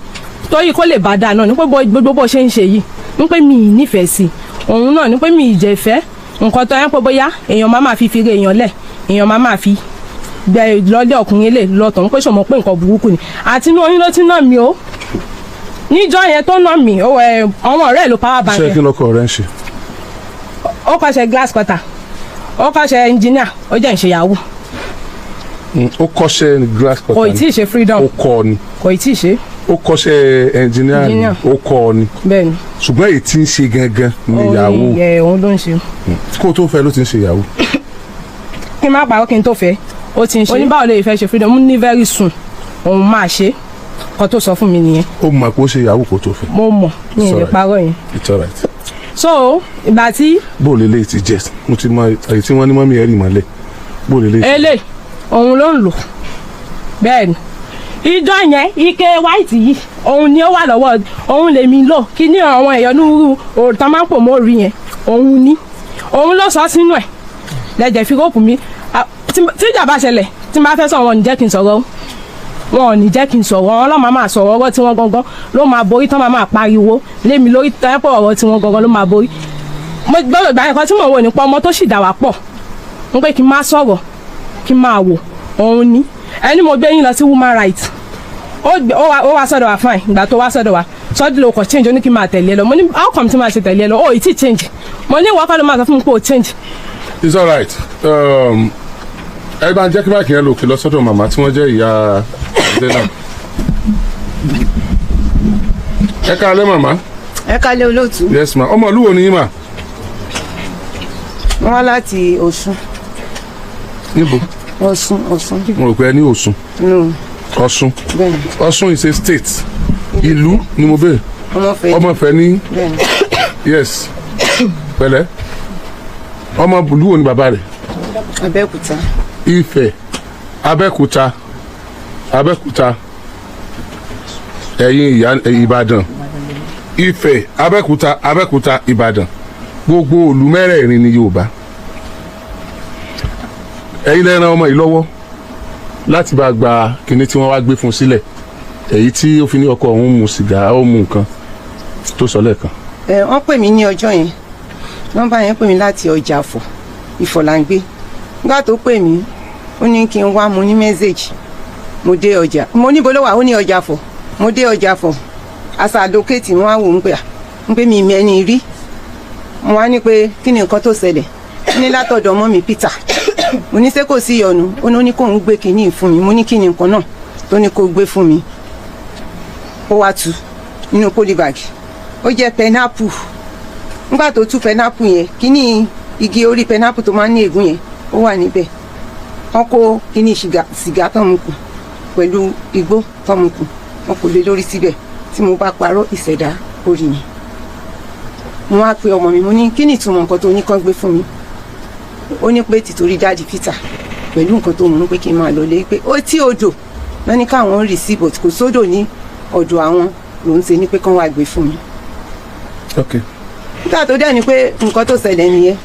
torí kó lè bá dáa náà ní pé gbogbo bó ṣe ń ṣe yìí, ní pé mi ì nífẹ̀ẹ́ sí òun náà, ní pé mi ì jẹ́ fẹ́ nǹkan tó yẹn, pé bóyá èèyàn máa máa fi re èèyàn lẹ̀, èèyàn máa máa fi gbẹ lọ́lé ọkùnrin lè lọ́tọ̀, ń pé ṣòmọ́ pé nǹkan burúkú ni. Àti inú oyún ló ti ná mi o. Níjọ́ yẹn tó ná mi ó, àwọn ọ̀rẹ́ ẹ̀ ló power bank. Ṣé kí lọkọ rẹ ń ṣe? Ó kọ́ṣẹ́ glass cutter, ó kọ́ṣẹ́ engineer, ó jẹ́ ìṣe yahoo. Ó kọ́ṣẹ́ glass cutter? Kò ì tí ì ṣe freedom. Ó kọ́ ni? Kò ì tí ì ṣe. Ó kọ́ṣẹ́ engineer ni? Engineer. Ó kọ́ ni? Bẹ́ẹ̀ ni. Ṣùgbọ́n èyí tí ń ṣe gangan ni yahoo? Ẹ, òun ló ń ṣe. Kó o tó fẹ́ ló ti ń ṣe yahoo? Kí n má parọ́, kí n tó fẹ́ ó ti ń ṣe. Oníbàwọ̀ lè fẹ́ ṣe freedom ní very soon, òun máa ṣe. Kan tó sọ fún mi nìyẹn. Ó mọ̀ pé ó ṣe yahoo kó tó fẹ́? Mo mọ̀, mi ì lè Sorry. parọ́ yẹn. It's alright. So ìgbà tí Bó o lè lè ti jẹ, mo ti mọ èyí tí wọ́n ní mummy ẹ̀ rì mọ́lẹ̀, bó o lè lè. Ele òun ló ń lò. Bẹ́ẹ̀ ni, ìjọ yẹn, ike white yìí, òun ni ó wà lọ́wọ́ òun lèmi lò. Kí ní àwọn ẹ̀yọ́ nírú òòtọ́ máa ń pò mọ́ orí yẹn, òun ni òun ló sọ sínú ẹ̀. Lẹ́jẹ̀ fi róòpù mi. Tí ìjà bá ṣẹlẹ̀, tí n bá fẹ́ sọ̀rọ̀, wọn ò ní jẹ́ kí n sọ̀rọ̀, wọn ò ní jẹ́ kí n sọ̀rọ̀. Ọlọ́mọ máa sọ̀rọ̀, ọ̀rọ̀ tí wọ́n gangan ló máa borí, tán máa pariwo lémi lórí tẹ́pọ̀, ọ̀rọ̀ tí wọ́n gangan ló máa borí. Mo gbọ́dọ̀ gbà ẹ̀kọ́ tí mò ń wò nípa ọmọ tó sì dà wá pọ̀ ń pé kí n má sọ̀rọ̀, kí n máa wò òun ni ẹni mo gbé yín lọ sí woman right. Ó wá sọ́dọ̀ wa, fine. Ìgbà tó wá sọ́dọ̀ wa, sọ́dọ̀ ló kọ̀ change. Ó ní kí n máa tẹ̀lé ẹ lọ. Mo ní, how come tí máa ṣe tẹ̀lé ẹ lọ? Ó ì tí change. Mo ní ìwọ kọ́ ló máa sọ fún mi pé ó change. It's alright. Ẹ bá ń jẹ́ kí mic yẹn lòkè lọ sọ́dọ̀ màmá tí wọ́n jẹ́ ìyá Zainab. Ẹ káalẹ́, màmá. Ẹ kálẹ́, olóòtú. Yes ma. Ọmọ ìlú wo ni yín mà? Wọ́n wá láti Ọ̀ṣun. Níbo? Ọ̀ṣun, Ọ̀ṣun. Mo rò pé ẹ ní Ọ̀ṣun. No. Ọ̀ṣun. Bẹ́ẹ̀ni. Ọ̀ṣun is a state. Ìlú ni mo bẹ̀rẹ̀. Ọmọfẹ́. Ọmọfẹ́ ní. Bẹ́ẹ̀ni. Yes, pẹ̀lẹ́. Ọmọ ìlú wo ni bàbá rẹ̀? Abẹ́òkúta. Ifẹ̀, Abẹ́òkúta, Abẹ́òkúta. Ẹ̀yin ìyá Ìbàdàn, Ifẹ̀, Abẹ́òkúta, Abẹ́òkúta, Ìbàdàn, gbogbo òlú mẹ́rẹ̀ẹ̀rin ní Yorùbá. Ẹ̀yin lẹ ràn ọmọ yìí lọ́wọ́ láti bá gba kinní tí wọ́n wá gbé fún sílẹ̀, èyí tí ó fi ní ọkọ òun mu sìgá, ó mu nǹkan tó sọ lẹ́ẹ̀kan. Ẹ wọ́n pè mí ní ọjọ́ yẹn, nọ́mbà yẹn pè mí láti ọjà Àfọ̀. Ifọ̀ là ń gbé. Nígbà tó pè mí, ó ní kí n wá. Mo ní message. Mo dé ọjà, mo níbo ló wà? Ó ní ọjà Àfọ̀. Mo dé ọjà Àfọ̀, àṣà lókèétì wọn á wò ó pé à ń pé mi mẹ́ni rí. Mo wá ní pé kí ni nǹkan tó ṣẹlẹ̀? Ó ní látọ̀dọ̀ ọmọ mi Peter. Mo ní ṣé kò sí ìyọnu? Ó ní, ó ní kóun gbé kinní fún mi. Mo ní kí ni nǹkan náà tó ní kó gbé fún mi? Ó wá tu nínú polybag, ó jẹ́ pineapple. Nígbà tó tú pineapple yẹn, kíní igi orí pineapple tó máa ń ní ègún yẹn, ó wà níbẹ̀. Wọ́n kó kíní sìgá tán mu kù pẹ̀lú igbó tán mu kù, wọ́n kò lé lórí síbẹ̀. Tí mo bá parọ́, ìṣẹ̀dá orí mi. Mo wá pe ọmọ mi, mo ní kí ni ìtumọ̀ nǹkan tó ní kán gbé fún mi? Ó ní pé tìtorí daddy Peter pẹ̀lú nǹkan tó mú pé kí n máa lọ lé, pé ó tí odò wọ́n ní káwọn rì sí, but kò sódò ní ọ̀dọ̀ àwọn, lòún ṣe ní pé kán wá gbé fún mi. Nígbà tó dẹ̀ ni pé nǹkan tó ṣẹlẹ̀ nìyẹn.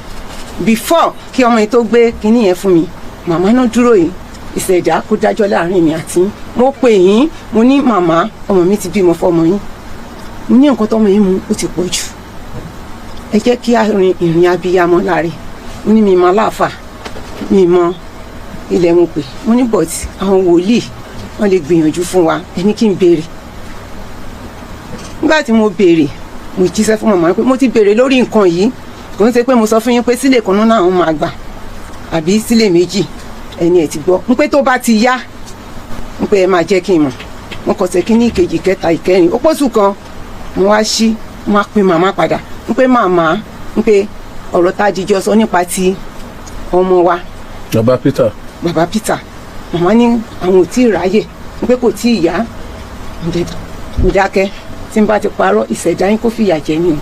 Before kí ọmọ yìí tó gbé kinní yẹn fún mi, màmá náà dúró yìí, ìṣẹ̀dá kó dájọ́ láàrin mi àti yín. Mo pè yín, mo ní màmá, ọmọ mi ti bímọ fọmọ yín. Mo ní nǹkan tọmọ yín mu ó ti pọ̀ jù, ẹ jẹ́ kí a rin ìrìn abiyamọ láre. Mo ní mi mọ aláàfà, mi mọ ilẹ̀. Mo pè, mo ní but àwọn wòlíì wọ́n lè gbìyànjú fún wa. Ẹni kí n béèrè. Nígbà tí mo béèrè, mo jíṣẹ́ fún màmá pé mo ti béèrè lórí nǹkan yìí. Kò ń ṣe pé mo sọ fún yín pé sílè kan náà àwọn máa gbà àbí sílè méjì. Ẹni ẹ̀ ti gbọ́ ń pé tó bá ti yá ń pé ẹ máa jẹ́ kí n mọ̀. Mo kọ̀sẹ̀ kínní, ìkejì, ìkẹta, ìkẹrin, ó pọ̀sù kan. Mo wá sí, mo wá pe màmá padà ń pé màmá, ń pé ọ̀rọ̀ tá a jíjọ sọ nípa ti ọmọ wa. Bàbá Peter. Bàbá Peter. Màmá ní àwọn ò tí ì ráyè, ń pé kò tí ì yá. Mo dákẹ́. Tí n bá ti parọ́, ìṣẹ̀dá yín kó fìyà jẹ mí o.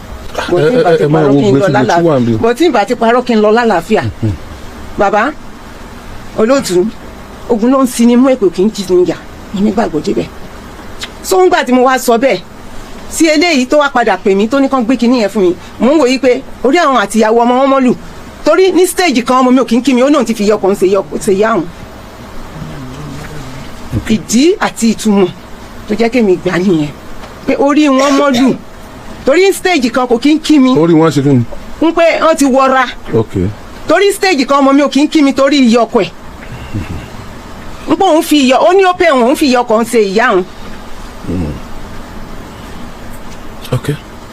Bọ̀ tí n bá ti Ẹ máa parọ́, wo kí n lọ gbé tí mo tún wà níbí. lálàáfíà. Bọ̀ tí n bá ti parọ́, kí n lọ lálàáfíà. Bàbá olóòtú, ogun ló ń sinmi mú, èpè kì í jí níyà. Mo nígbàgbọ́ débẹ̀. So ńgbà tí mo wá sọ bẹ́ẹ̀ sí eléyìí tó wá padà pè mí, tó ní kán gbé kinní yẹn fún mi, mò ń wòye pé orí àwọn àtìyàwó ọmọ wọn mọ́lù, torí ní stage kan ọmọ mi ò kí ń kí mi. Ó náà ti fi yọkọ̀ ń ṣe yá òun. Ìdí àti ìtumọ̀ tó jẹ́ kémi gbà nìyẹn, pé orí wọn mọ́lù, torí ní stage kan kò kí ń kí mi. Orí wọn ṣe kí ni? Ń pé wọ́n ti wọra. Torí stage kan ọmọ mi ò kí ń kí mi torí iyọ̀ ọkọ ẹ̀, ń pé òun fi iyọ̀, ó ní ó pé òun fi iyọ̀ ọkọ̀ ń ṣe ìyá òun.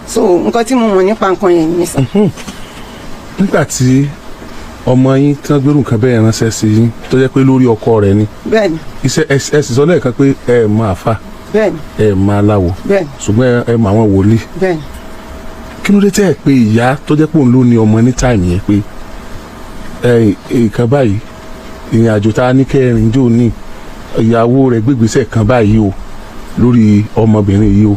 So nǹkan tí mo mọ̀ nípa nǹkan yẹn nìyẹn sir. Nígbà tí ọmọ yín tí wọ́n gbérù nǹkan bẹ́ẹ̀ ránṣẹ́ sí yín, tó jẹ́ pé lórí ọkọ rẹ̀ ni, Bẹ́ẹ̀ni. iṣẹ́ ẹ sì sọ lẹ́ẹ̀kan pé ẹ mọ àfa, Bẹ́ẹ̀ni. ẹ mọ aláwo, Bẹ́ẹ̀ni. ṣùgbọ́n ẹ mọ àwọn wòlíì. Bẹ́ẹ̀ni. Kí ló dé tẹ́ ẹ pé ìyá tó jẹ́ pé òun ló ní ọmọ ní time yẹn pé ẹ nǹkan báyìí, ìrìn àjò tá a ní kẹrin jò ní ìyàwó rẹ̀ gbégbèsè kan báyìí o lórí ọmọbìnrin yìí o,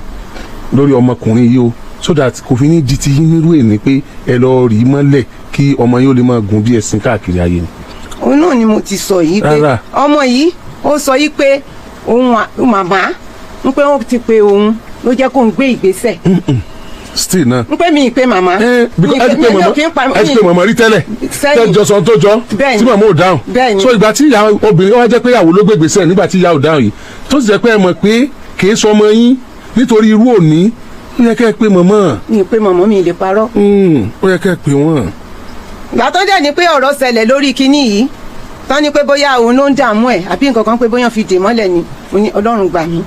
lórí ọmọkùnrin yìí o, so that kò fi ní di ti yín nírú èní pé ẹ lọ rí mọ́lẹ̀ kí ọmọ yín ó lè máa gùn bí ẹṣin káàkiri ayé ni? Òun náà ni mo ti sọ yìí pé Rárá. ọmọ yìí ó sọ yìí pé òun màmá ń pé wọ́n ti pe òun ló jẹ́ kó ń gbé ìgbésẹ̀. Still náà. Ń pè mí ìpè màmá. Ẹ because ẹ ti pè Mi mọ̀mọ́, ò kí ń pa ẹ ti pè mọ̀mọ́ rí tẹ́lẹ̀. Sẹ́yìn. Tẹ́jọ sọ tó jọ. Bẹ́ẹ̀ni. Tí mọ̀mọ́ ò dáhùn. Bẹ́ẹ̀ni. So ìgbà tí ìyá obìnrin wá jẹ́ pé ìyàwó ló gbégbèsè nígbà tí ìyá ò dáhùn yìí, tó sì jẹ́ pé ẹ mọ̀ pé kì í sọ ọmọ yín nítorí irú òní, ó yẹ kẹ́ ẹ pé mọ̀mọ́. Mi ì pè mọ̀mọ́, mi ì lè parọ́. Ó yẹ kẹ́ ẹ pé wọ́n. Ìgbà tó dẹ̀ ni pé ọ̀rọ̀ ṣẹlẹ̀ lórí kinní yìí tán ni pé bóyá òun ló ń dààmú ẹ̀ àbí nǹkan kan, pé bóyá fi dè mọ́lẹ̀ ni. Mo ní Ọlọ́run gbà mí.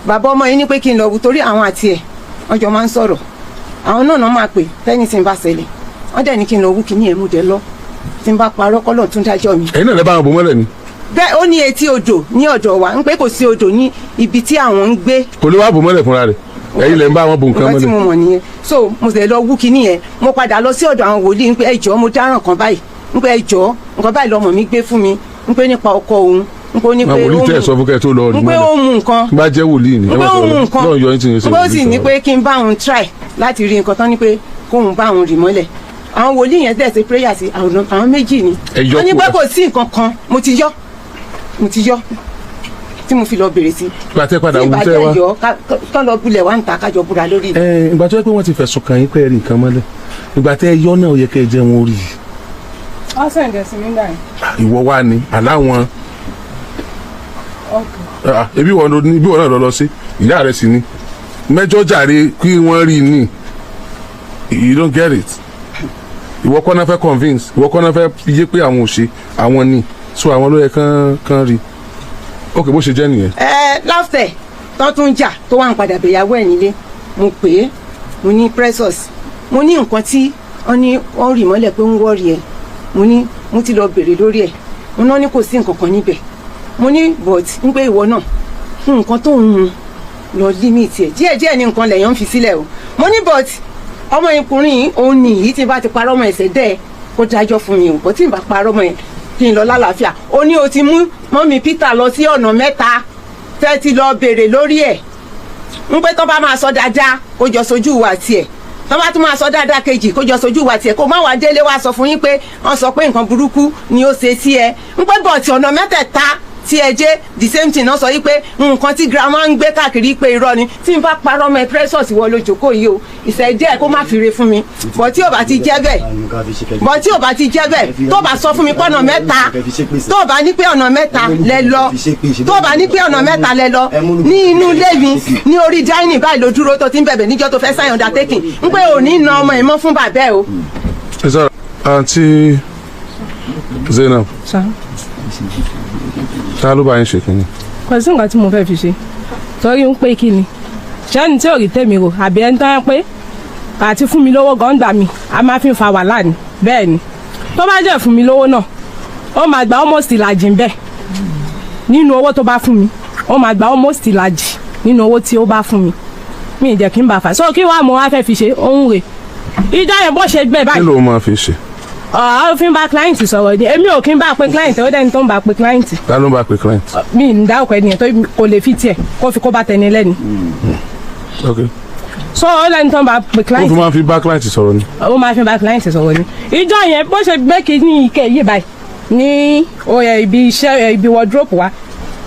Bàbá ọmọ yìí ní pé kí n lọ wù, torí àwọn àti ẹ̀ wọ́n jọ máa ń sọ̀rọ̀, àwọn náà náà máa pè tẹ́ni tí ń bá ṣẹlẹ̀. Wọ́n dẹ̀ ní kí n lọ wú kinní ẹ̀, mú dẹ lọ. Tí n bá parọ́, kọ́lọ̀ tún dájọ́ mi. Ẹ̀yin náà lẹ bá wọn bò mọ́lẹ̀ ni? Bẹ́ẹ̀, ó ní etí odò ní ọ̀dọ̀ wa, ń pé kò sí odò ní ibi tí àwọn ń gbé. Kò lè wá bò mọ́lẹ̀ fúnra rẹ̀, ẹ̀yin lẹ ń bá wọn bò nǹkan Nǹkan tí mọ́lẹ̀. mo mọ̀ nìyẹn. So mo sì lọ wú kinní yẹn, mo padà lọ sí ọ̀dọ̀ àwọn wòlíì ń pé ẹ jọ̀ọ́, mo dáràn kan báyìí, ń pé ẹ jọ̀ọ́, nǹkan báyìí lọmọ mi gbé fún mi, ń pé nípa ọkọ òun, ń pé ó ní Àwọn pé wòlíì ó tẹ́ ẹ̀ sọ fún kẹ́ ẹ tó lọ rí ń pé ó mọ́lẹ̀. mú nǹkan. Bá jẹ́ wòlíì ni ń ẹ pé má ó sọ mú nǹkan. lọ́run yọ yín tí ń ṣe Ń pé ó sì wòlíì ní sọ̀rọ̀. pé kí n bá òun try láti rí nǹkan tán, ní pé kóun bá òun rì mọ́lẹ̀. Àwọn wòlíì yẹn dẹ̀ ṣe prayer sí àwọn méjì ni. Ẹ yọ Wọ́n ní pé kúrò. kò sí nǹkan kan. Mo ti yọ, mo ti yọ tí mo fi lọ bèrè sí. Ìgbà tẹ́ padà Tí wù ìbá tẹ́ wá. jẹ́ yọ kán lọ bulẹ̀ wá ń ta kájọ búra lórí. Ẹ ìgbà tó yẹ pé wọ́n ti fẹ̀sùn kàn yín pé ẹ rí nǹkan mọ́lẹ̀, ìgbà tẹ́ ẹ yọ náà, ó yẹ kẹ́ ẹ jẹ́ wọn rí i. Wọ́n send ẹ̀ sí mi gbà yẹn. Ìwọ wá ni aláwọn. Ah, ebi wọn ló ní, ibi wọn náà lọ sí ìyá rẹ sì ni mẹ́jọ jàre kí wọ́n rí i ní. You don't get it. Ìwọ kọ́ náà fẹ́ convince, ìwọ kọ́ náà fẹ́ yé pé àwọn ò ṣe, àwọn ni. So àwọn ló yẹ kán rí. Ok, bó ṣe jẹ́ nìyẹn. Ẹ láfẹ̀ tó tún jà, tó wà ń padà bẹ̀yàwó ẹ̀ nílé, mo pè é, mo ní Precious, mo ní nǹkan tí wọ́n ní wọ́n rì mọ́lẹ̀ pé ń wọ́ọ̀rì ẹ̀, mo ní mo ti lọ bèrè lórí ẹ̀, mo náà ní kò sí nǹkan kan níbẹ̀. Mo ní but ń pé ìwọ náà, nǹkan tó ń mu lọ limit ẹ̀ díẹ̀díẹ̀ ní nǹkan lẹ̀yàn ń fi sílẹ̀ o. Mo ní but ọmọ ọkùnrin yìí, òun nìyí, tí n bá ti parọ́ ọmọ ẹ̀sẹ̀ dẹ́ ẹ kó dájọ́ fún mi o, bó tí n bá parọ́ ọmọ ẹ̀, kí n lọ lálàáfíà. Ó ní o ti mú mọ́mí Peter lọ sí ọ̀nà mẹ́ta tẹ́ ti lọ béèrè lórí ẹ̀, ń pé tán bá máa sọ dáadáa, kó jọ sojú wa tiẹ̀, tán bá tún máa sọ dáadáa kejì, kó jọ sojú wa tiẹ̀, kó má wàá délé wá sọ fún yín pé wọ́n sọ pé nǹkan burúkú ni ó ṣe sí ẹ. Ń pé but ọ̀nà mẹ́tẹ̀ẹ̀ta tí ẹ jẹ́, the same thing náà sọ yí pé nǹkan tí grandma ń gbé káàkiri pé irọ́ ni. Tí n bá parọ́ mọ́ ẹ, Precious, ìwọ ló jókòó yìí o, ìṣẹ̀jẹ́ kó má fi re fún mi bọ̀. Tí ò bá ti jẹ́ bẹ́ẹ̀ bọ̀, tí ò bá ti jẹ́ bẹ́ẹ̀, tó bá sọ fún mi pé ọ̀nà mẹ́ta, tó bá ní pé ọ̀nà mẹ́ta lẹ lọ, tó bá ní pé ọ̀nà mẹ́ta lẹ lọ, ní inú ilé mi ní orí dining báyìí ló dúró tó ti ń bẹ̀bẹ̀ níjọ́ tó fẹ́ sign undertaking, ń pé òní na ọmọ ẹ̀ mọ́ fún bàbá ẹ̀ o. Ẹ sọ àǹtí Zainab, Sá. Ta ló bá yín ṣe kínní? Kò sí nǹkan tí mo fẹ́ fi ṣe, torí ń pé kí ni ṣẹ́ni tí ò rí tèmi rò, àbí ẹni tó ń pé àti fún mi lówó gan gbà mí, a máa fi ń fa wàhálà ni. Bẹ́ẹ̀ ni, tó bá jẹ́ fún mi lówó náà, ó máa gba almost ìlàjì ń bẹ̀ nínú owó tó bá fún mi. Ó máa gba almost ìlàjì nínú owó tí ó bá fún mi. Mi ì jẹ́ kí n bá fà so kí wàá mo wá fẹ́ fi ṣe òun rè ìjọ yẹn bó ṣe gbẹ Kí báyìí. ló máa fi ṣe? Ọ̀ fi ń bá client sọ̀rọ̀ ni. Èmi ò kí ń bá pe client, ó dẹ́ni tó ń bá pe client. Ta ló ń bá pe client? Mi ń dá ọkọ ẹnìyẹn tó kò lè fi tiẹ̀ kó fi kó bá tẹni lẹ́ni. Ok. So ó lẹ́ni tó ń bá pe Ó client. fi máa fi bá client sọ̀rọ̀ ni? Ó máa fi bá client sọ̀rọ̀ ni. Ìjọ yẹn bó ṣe gbé kí ní ike yìí báyìí ní oyè ibi iṣẹ́, ibi wardrobe wa,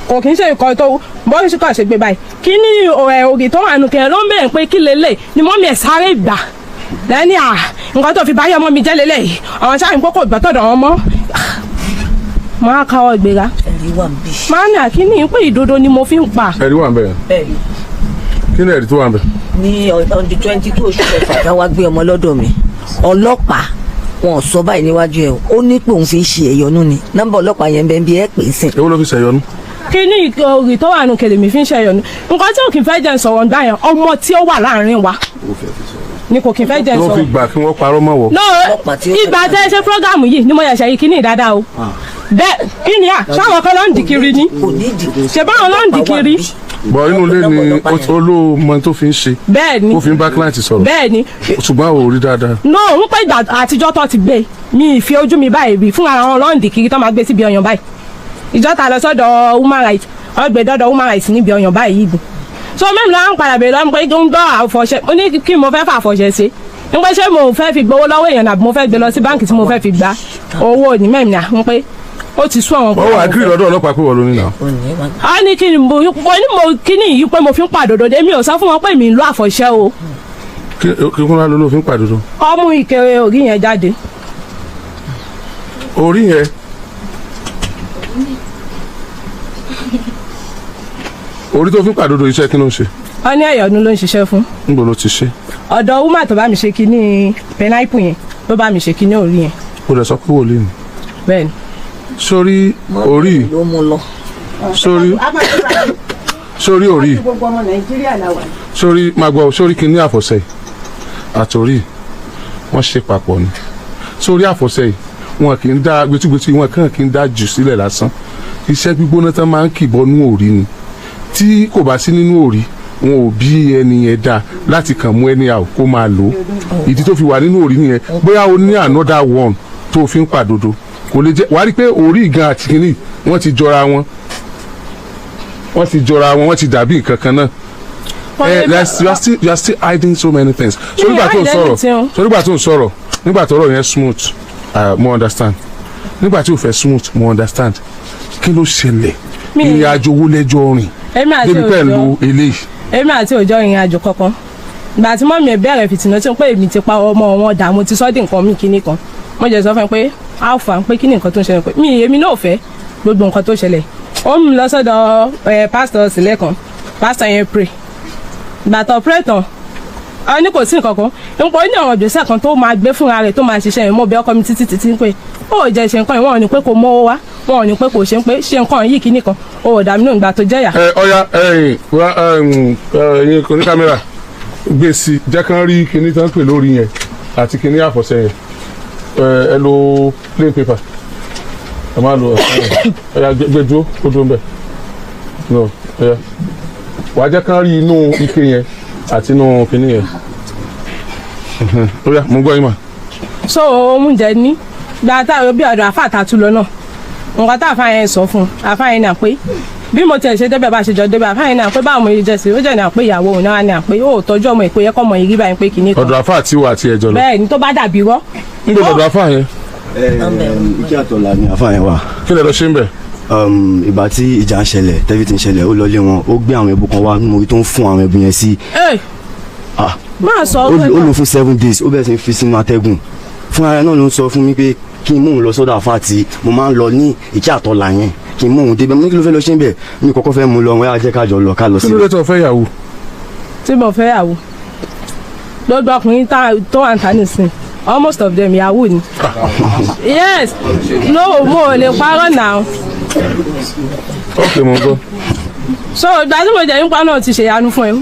kò kí ń ṣe nǹkan tó bó ṣe kàn ṣe gbé báyìí kí ní ògì tó wà nù kẹrin ló ń bẹ̀rẹ̀ pé kí lélẹ̀ ni mọ́mí ẹ̀ sáré gbà lẹ́ni à nǹkan tó fi báyọ̀ ọmọ mi jẹ́ lélẹ̀ yìí. Àwọn sáà ń kókò gbọ́tọ̀dọ̀ wọn mọ́ máa káwọ́ gbéra. Ẹ̀rí wà ń bí. Máa ní àkíní pé ìdodo ni mo fi ń pa. Ẹ̀rí wà ń bẹ̀? Bẹ́ẹ̀ni. Kí ni ẹ̀rí tó wà ń bẹ̀? Ní on the 22 oṣù kẹfà tá wá gbé ọmọ lọ́dọ̀ mi, ọlọ́pàá wọn ò sọ báyìí níwájú ẹ o. Ó ní pé òun fi ń ṣe ẹ̀yọ́nú ni. Nọ́mbà ọlọ́pàá yẹn bẹ́ẹ̀ bí ẹ pè é sìn. Èwo ló fi ṣẹ̀yọnu? Kí ní òrì tó wà nù kèlè mi fi ń ṣẹyọnu. Nǹkan tí ò kì í fẹ́ jẹ́ ń sọ̀rọ̀ ńgbà yẹn, ọmọ tí ó wà láàrin wa ni kò kì í fẹ́ jẹ́ ń Ló fi sọ̀rọ̀. gbà kí wọ́n parọ́ mọ́ wọ. No. Ọlọ́pàá tí ó Ìgbà tẹ́ ẹ ṣe program yìí ni mo yẹ̀ṣẹ̀ yìí kíní dáadáa o. Bẹ́ẹ̀ kí ni à ṣáwọn kan ló ń dì kiri ni? Kò ní ìdí. Ṣe báwọn ló ń dì kiri? Bọ̀ inú ilé ni olóòmọ tó fi ń ṣe. Bẹ́ẹ̀ ni. Ó fi ń bá client sọ̀rọ̀. Bẹ́ẹ̀ ni. Ṣùgbọ́n ò rí dáadáa. No, ń pẹ́ ìgbà àtijọ́ tó ti gbé mi ì fi ojú mi báyìí rí fún ara wọn ló ń dì kiri tó máa gbé síbi ọyàn báyìí. Ìjọ ta lọ sọ́dọ̀ human rights, ọgbẹ́ dọ́dọ̀ human rights níbi ọyàn báyìí gùn. So mẹ́rin ló ń padà bèèrè lọ́mọ pé ń gbọ́ àfọ̀ṣẹ. Mo ní kí mo fẹ́ fà àfọ̀ṣẹ ṣe, ń pẹ́ ṣé mo fẹ́ fi gbowó lọ́wọ́ èèyàn àbí mo fẹ́ gbé lọ sí báǹkì tí mo fẹ́ fi gba owó ní? Mẹ́rin náà ń pé ó ti sú àwọn. Wọ́n wà gírí lọ́dọ̀ ọlọ́pàá pé wọ́n ló ní nà. A ní kí ni mo ní mo kí ni yìí pé mo fi ń pàdòdò dé. Mi ò sọ fún wọn pé mi ń lo àfọ̀ṣẹ o. Kí kúnlá ló ló fi ń pàdodo. Ọmú ìkéré orí yẹn jáde. Orí yẹn orí tó fi ń pàdodo iṣẹ́ kí ló ń ṣe? Ó ní ẹ̀yọ̀nù ló ń ṣiṣẹ́ fún. Níbo ló ti ṣe? Ọ̀dọ̀ woman tó bá mi ṣe kinní pineapple yẹn ló bá mi ṣe kinní orí yẹn. O lè sọ pé wòlíì ni. Bẹ́ẹ̀ni. Sórí orí ló mú lọ. sórí sórí orí Gbogbo ọmọ Nàìjíríà la wà. sórí máa gbọ́ sórí kinní àfọ̀sẹ́ àtòrí wọ́n ṣe papọ̀ ni. Sórí àfọ̀sẹ́ yìí wọn kì í dá gbẹtugbẹtu, wọn kàn kì í dá jù sílẹ̀ lásán. Iṣẹ́ gbígbóná tán máa ń kìbọnú òrí ni. Tí kò bá sí nínú òrí, wọn ò bí ẹni yẹn dáa láti kàn mú ẹni àwò kó máa lò ó. Ìdí tó fi wà nínú òrí nìyẹn. Bóyá o ní another one tó fi ń pàdodo, kò lè jẹ́ wàá rí i pé òrí gan àti kínní wọ́n ti jọra wọn, wọ́n ti jọra wọn, wọ́n ti dàbí nǹkan kan náà. You are still hiding so many things. So nígbà tó ń sọ̀rọ̀, so nígbà tó ń sọ̀rọ̀, nígbà tó ọ̀rọ̀ yẹn smooth, mo understand. Nígbà tí o fẹ́ smooth, mo understand. Kí ló ṣẹlẹ̀? Ìrìn àjò wo lẹ́jọ́ rìn débi pẹ̀lú eléyìí? Èmi àti òjò ìrìn àjò kankan. Ìgbà tí mọ́mí ẹ̀ bẹ̀rẹ̀ fìtìnà tí ń pé èmi ti pa ọmọ wọn dà, mo ti sọ́ di nǹkan mi kíní kan. Mo jẹ́ sọ fún ẹ pé alpha ń pé kíní nǹkan tó ń ṣẹlẹ̀, pé mi èmi náà fẹ́ gbogbo nǹkan tó ṣẹlẹ̀. Ó mú mi lọ sọ́dọ̀ pásítọ̀ sílẹ̀ kan, pásítọ̀ yẹn pray. Ìgbà tó pray tán, a ní kò sí nǹkan kan. Nǹkan ó ní àwọn ìgbésẹ̀ kan tó máa gbé fúnra rẹ̀ tó máa ṣiṣẹ́ yẹn. Mo bẹ̀ ọkọ mi títí títí pé ó jẹ́ ṣe nǹkan yìí, wọn ò ní pé kò mówó wá, wọn ò ní pé kò ṣe ń pé ṣe nǹkan yìí kíní kan. Ó ò dà mí lóhùn ìgbà tó jẹ́yà. Ẹ ọya, ẹyìn ẹyìn kò ní kámẹ́rà gbé sí, jẹ́ kán rí kíní tán pè lórí yẹn àti kíní àfọ̀ṣẹ yẹn. Ẹ lo plain paper, ẹ má lo ọya gbé dúró kó dúró ń bẹ̀. No ọya wàá jẹ́ kán rí inú ike yẹn àti inú kíní yẹn. Ọya mo gbọ́ yín mà. So oúnjẹ ní gba táwọn bí ọ̀dọ̀ àfa àtàtú lọ náà, nǹkan tá àfa yẹn sọ fún àfa yẹn náà pé bí mo tiẹ̀ ṣe débẹ̀ bá ṣe jọ débẹ̀, àfa yẹn náà pé báwo mo jẹ sí, ó jẹ́ náà pé ìyàwó òun náà náà pé ó tọ́jú ọmọ ìpè yẹ kọ́ ọmọ yìí rí báyìí pé kìíní kan. Ọ̀dọ̀ àfa àti ìwà àti ẹ̀jọ̀ lọ. Bẹ́ẹ̀ ni tó bá dàbí rọ́. Ń gbọ́dọ̀ ọ̀dọ̀ àfa yẹn. Ike àtọ̀là ni àfa yẹn wà. Kí lẹ lọ ṣe ń bẹ̀? Ìgbà tí ìjà ń ṣẹlẹ̀, tẹ́fí ti ń ṣẹlẹ̀, ó lọlé wọn, ó gbé àwọn ẹbú kan wá, mo rí tó ń fún àwọn ẹbú yẹn sí. Máa sọ ó lò fún 7 days, ó bẹ̀rẹ̀ sí fi sínú atẹ́gùn. Fún ara náà ló ń sọ fún mi pé kí n mú òun lọ sọ́dọ̀ àfa àti mo máa ń lọ ní Ìkí àtọ̀là yẹn, kí n mú òun débẹ̀. Mo ní kí ló fẹ́ lọ ṣe ń bẹ̀, mi kọ́kọ́ fẹ́ mú lọ, wọ́n á jẹ́ ká jọ lọ ká lọ sí. Kí ló dé tó fẹ́ yàwó? Tí mo fẹ́ yàwó, gbogbo ọkùnrin tó wà ń ta nísìn, almost of them yahoo ni. Yes, no, mo ò lè parọ́ náà. Ok, mo gbọ́. So ìgbà tí mo jẹ́ nípa náà ti ṣèyanu fún ẹ,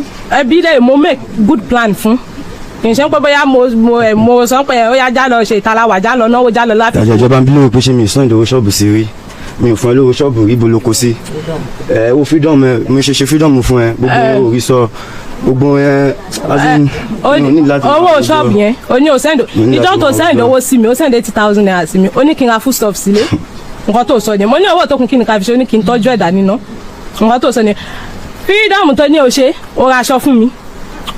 ẹbí lè mo make good plan fún. Kì í ṣe pé bóyá mo sọ pé ó yá já lọ ṣe ìtaláwà, já lọ náwó, já lọ láti. Ìdájọ́ ìjọba ń bí lóore pé ṣé mi ì sàn ìdòwò ṣọ́ọ̀bù sí rí, mi ò fún ẹ lówó ṣọ́ọ̀bù rí, ibo ló kó sí. Ẹ o freedom ẹ, mo ṣe freedom fún ẹ, gbogbo orí sọ gbogbo ẹ. Owó ṣọ́ọ̀bù yẹn o ní o send ìjọ tó send owó sí mi, o send 80,000 naira sí mi, o ní kí n ra foodstuff sílé. Nǹkan tó sọ ni mo ní owó tó kún kí ni ká fi ṣe, o ní kí n tọ́jú ẹ̀dá níná. Nǹkan tó sọ ni freedom tó ní o ṣe, o ra aṣọ fún mi,